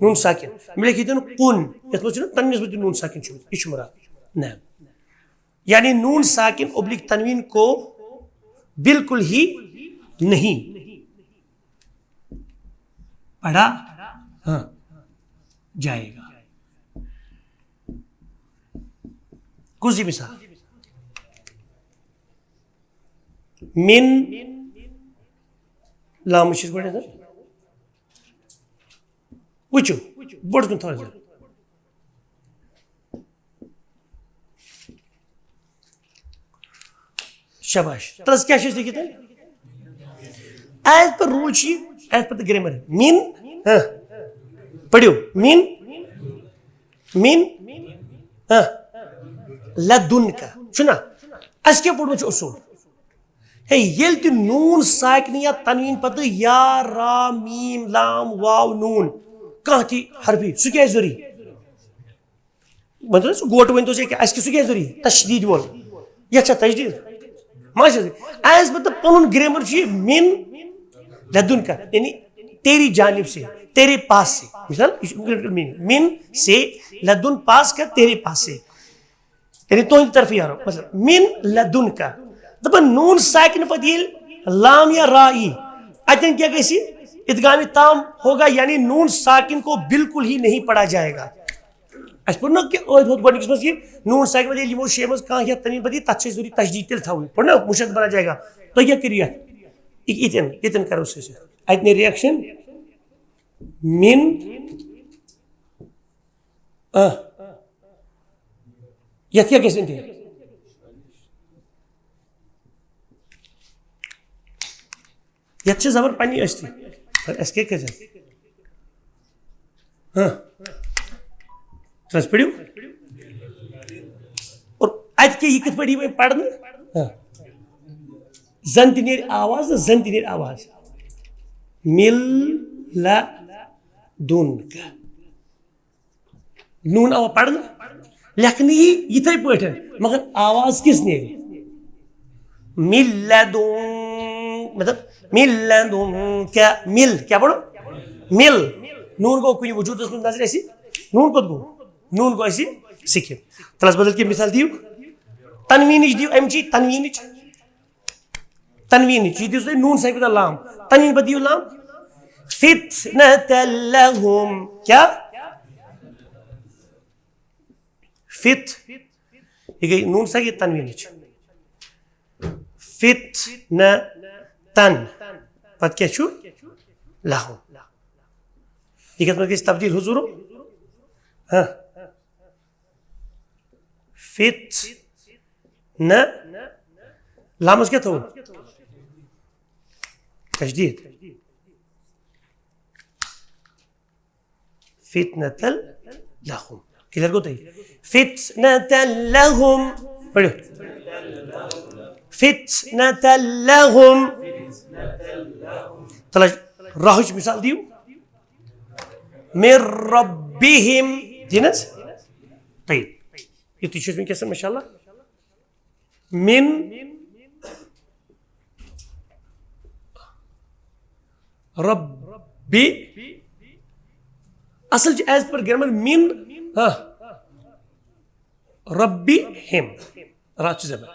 نون ساکن۔ مےٚ لیکھِتھ کُن، یتھ منٛز چھُنہ تنوینس منٛز تہِ نون ساکن چھُپِتھ۔ یہِ چھُ مراد۔ نہ۔ یعنی نون ساکن ابلک تنوین کو بالکل ہی نہیں پڑھا، ہاں، جائے گا۔ کُس دی مثال؟ من لامٕچ چھِ أسۍ گۄڈٕنٮ۪تھ۔ وٕچھِو، بوٚڑ کُن تھاو حظ۔ شاباش۔ تَتَس کیٛاہ چھِ أسۍ لیکھِتھ؟ As per rule چھِ یہِ، as per the grammar۔ من، ہاں۔ پٔرِو۔ من، من، ہاں۔ لدن کا۔ چھُنہ؟ اَسہِ کیٛاہ پوٚرمُت چھُ اصوٗل؟ ہے، ییٚلہِ تہِ نوٗن ساکنی یا تنویٖن پتہٕ یا، را، میٖم، لام، واو، نوٗن، کانٛہہ تہِ حرفی، سُہ کیٛازِ ضروٗری؟ وۄنۍ چھُنہ سُہ گوٹہٕ ؤنۍ تو ژےٚ کیٛاہ، اَسہِ کیٛاہ سُہ کیٛازِ ضروٗری؟ تشدیٖد وول۔ یَتھ چھا تشدیٖد؟ ما چھِ حظ؟ As per the پَنُن grammar چھُ یہِ من لدن کا، یعنی تیری جانب سے، تیرے پاس سے۔ مثال، یہِ چھُ incredible meaning۔ من سے، لدن پاس کا، تیرے پاس سے۔ یعنی تُہنٛدِ طرفہٕ یارو، مطلب، من لدن کا۔ دَپان نون ساکن پتہٕ ییٚلہِ لام یا را یی، اتٮ۪ن کیٛاہ گژھِ؟ ادغام تام ہوگا، یعنی نون ساکن کو بالکل ہی نہیں پڑھا جائے گا۔ اَسہِ پوٚر نہ کہِ أتھۍ ہُتھ گۄڈٕنِکِس منٛز کہِ نون ساکن پتہٕ ییٚلہِ یِمو شیٚیو منٛز کانٛہہ یَتھ تَمہِ پتہٕ یی، تَتھ چھِ أسۍ ضروٗری تشدیٖد تیٚلہِ تھاوٕنۍ۔ پوٚر نہ؟ مُشد بنا جائے گا۔ تُہۍ کیٛاہ کٔرِو یَتھ؟ یہِ-، ییٚتٮ۪ن، ییٚتٮ۪ن کَرو أسۍ یہِ۔ اَتہِ نیرِ reaction۔ من، آ۔ یَتھ کیٛاہ گژھِ تیٚلہِ؟ یَتھ چھِ زبر پننی ٲسۍتھٕے۔ مگر اَسہِ کیٛاہ کَرِ؟ ہاں۔ ترٛس پٔرِو۔ اور اَتہِ کیٛاہ، یہِ کِتھ پٲٹھۍ یی وۄنۍ پَرنہٕ؟ ہاں۔ زَن تہِ نیرِ آواز، زَن تہِ نیرِ آواز۔ مِل لا دُن کا۔ نون آوا پرنہٕ، لیکھنہٕ یی یِتھے پٲٹھۍ، مگر آواز کِژھ نیرِ؟ مِل لدُن، مطلب، مِل لدُن کیا؟ مِل، کیا پرو؟ مِل۔ نون گوٚو کُنہِ وجوٗدس منٛز نظرِ اَسہِ؟ نون کوٚت گوٚو؟ نون گوٚو اَسہِ skip۔ تَلس بدل کینٛہہ مثال دِیِو۔ تنوینٕچ دِیِو، اَمچی تنوینٕچ۔ تنوین، یہِ دِیِو تُہۍ نون ساکن پتہٕ لام۔ تنوین پتہٕ دِیِو لام۔ فتنة لهم۔ کیا؟ فت۔ یہِ گٔے نون ساکن تنوینٕچ۔ فتنة تن۔ پتہٕ کیٛاہ چھُ؟ لهم۔ یہِ کَتھ منٛز گژھِ تبدیل حضورو؟ ہاں۔ فت نہ۔ لامس کیٛاہ تھوٚو؟ تشدیٖد۔ فتنة لهم۔ Clear گوٚو تۄہہِ؟ فتنة لهم۔ پٔرِو۔ فتنة لهم۔ تَلہٕ حظ راہٕچ مثال دِیِو۔ من ربهم۔ دِن حظ؟ طيب۔ یُتُے چھُ وٕنکیٚس، ماشاء اللہ۔ من رب۔ اصل چھُ as per grammar من، ہاں، ربهم۔ را چھُ زبر۔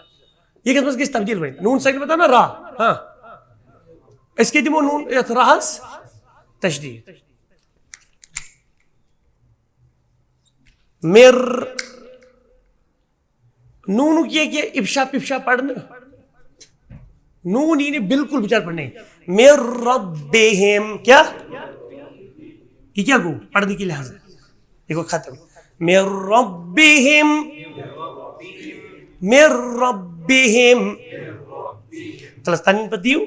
یہِ کَتھ منٛز گژھِ تبدیل وۄنۍ؟ نون ساکن پتہٕ نا را، ہاں۔ أسۍ کیٛاہ دِمو نون یَتھ راہس؟ تشدیٖد۔ مر۔ نونُک یہِ کہِ افشا پفشا پرنہٕ۔ نون یی نہٕ بالکل بچار پرنہٕ۔ من ربهم۔ کیا؟ یہِ کیا گوٚو پرنہٕ کہِ لحاظہٕ؟ یہِ گوٚو ختم۔ من ربهم۔ من ربهم۔ تَلہٕ حظ تنوین پتہٕ دِیِو۔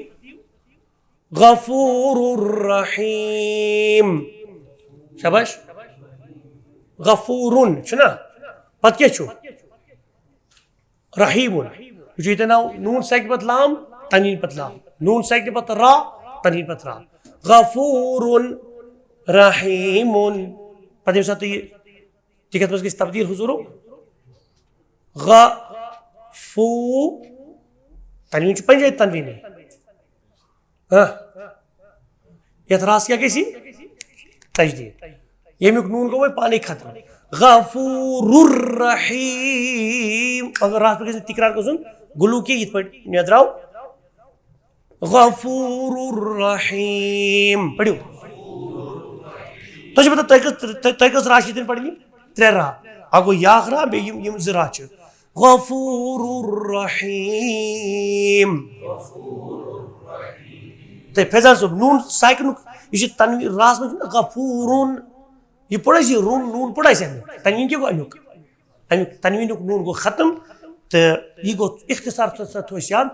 غفور رحیم۔ شاباش۔ غفورن چھُ نا؟ پتہٕ کیٛاہ چھُ؟ رحیمن۔ وٕچھِو ییٚتٮ۪ن آو نون ساکن پتہٕ لام، تنوین پتہٕ لام۔ نون ساکن پتہٕ را، تنوین پتہٕ را۔ غفور رحیمن۔ پتہٕ ییٚمہِ ساتہٕ تُہۍ یہِ، تہِ کَتھ منٛز گژھِ تبدیل حضورو؟ غفو۔ تنوین چھُ پنجٲبۍ تنوینٕے۔ ہاں۔ یَتھ راہس کیٛاہ گژھِ؟ تشدیٖد۔ ییٚمیُک نون گوٚو وۄنۍ پانے ختم۔ غفور رحیم۔ اگر راہس پٮ۪ٹھ گژھِ نہٕ تکرار گژھُن، گلو کہِ یِتھ پٲٹھۍ مےٚ درٛاو۔ غفور رحیم۔ پٔرِو۔ تۄہہِ چھُ پتہ تۄہہِ کٔژ، تۄہہِ، تۄہہِ کٔژ راہ چھِ ییٚتٮ۪ن پرنہِ؟ ترٛےٚ راہ۔ اَکھ گوٚو یہِ اَکھ راہ، بیٚیہِ یِم، یِم زٕ راہ چھِ۔ غفور رحیم۔ تہٕ فیضان صٲب، نون ساکنُک یہِ چھُ تنوین راہس منٛز چھُنہ غفورون۔ یہِ پوٚر اَسہِ، یہِ رون نون پوٚر اَسہِ اَمیُک۔ تنوین کیٛاہ گوٚو اَمیُک؟ اَمیُک تنوینُک نون گوٚو ختم۔ تہٕ یہِ گوٚو اختصار سان، سان تھوٚو اَسہِ یاد۔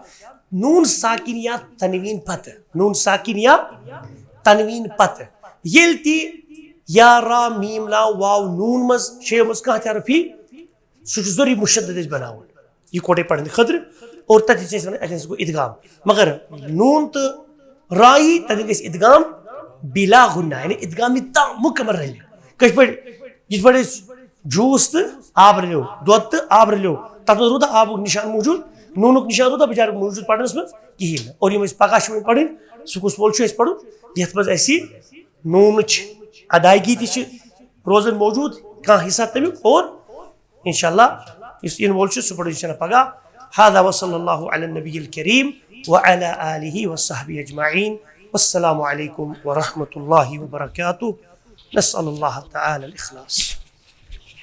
نون ساکن یا تنوین پتہٕ۔ نون ساکن یا تنوین پتہٕ۔ ییٚلہِ تہِ یا را میم لام واو نون منٛز شیٚیو منٛز کانٛہہ تہِ حرف یی، سُہ چھُ ضروٗری مُشدد اَسہِ بَناوُن یِکوَٹَے پَرنہٕ خٲطرٕ، اور تَتہِ چھِ أسۍ وَنان اَتہِ ہَسا گوٚو اِدغام۔ مگر نوٗن تہٕ را یی، تَتہِ گژھِ اِدغام بِلا غُنّہ، یعنی اِدغام یی تام مُکمل رَلہِ۔ کِتھ پٲٹھۍ؟ یِتھ پٲٹھۍ أسۍ جوٗس تہٕ آب رَلیو، دۄد تہٕ آب رَلیو، تَتھ منٛز روٗد آبُک نِشان موٗجوٗد، نوٗنُک نِشان روٗدا بِچارٕ موٗجوٗد پَرنَس منٛز کِہیٖنۍ نہٕ۔ اور یِم أسۍ پَگاہ چھِ وۄنۍ پَرٕنۍ، سُہ کُس پول چھُ اَسہِ پَرُن، یَتھ منٛز اَسہِ نوٗنٕچ ادائیگی تہِ چھِ روزان موجود، کانٛہہ حصہ تَمیُک۔ اور انشاءاللہ یُس یِنہٕ وول چھُ، سُہ پَرو انشاءاللہ پَگاہ۔ هذا وصلى الله على النبي الكريم وعلى آله وصحبه أجمعين. والسلام عليكم ورحمة الله وبركاته. نسأل الله تعالى الإخلاص.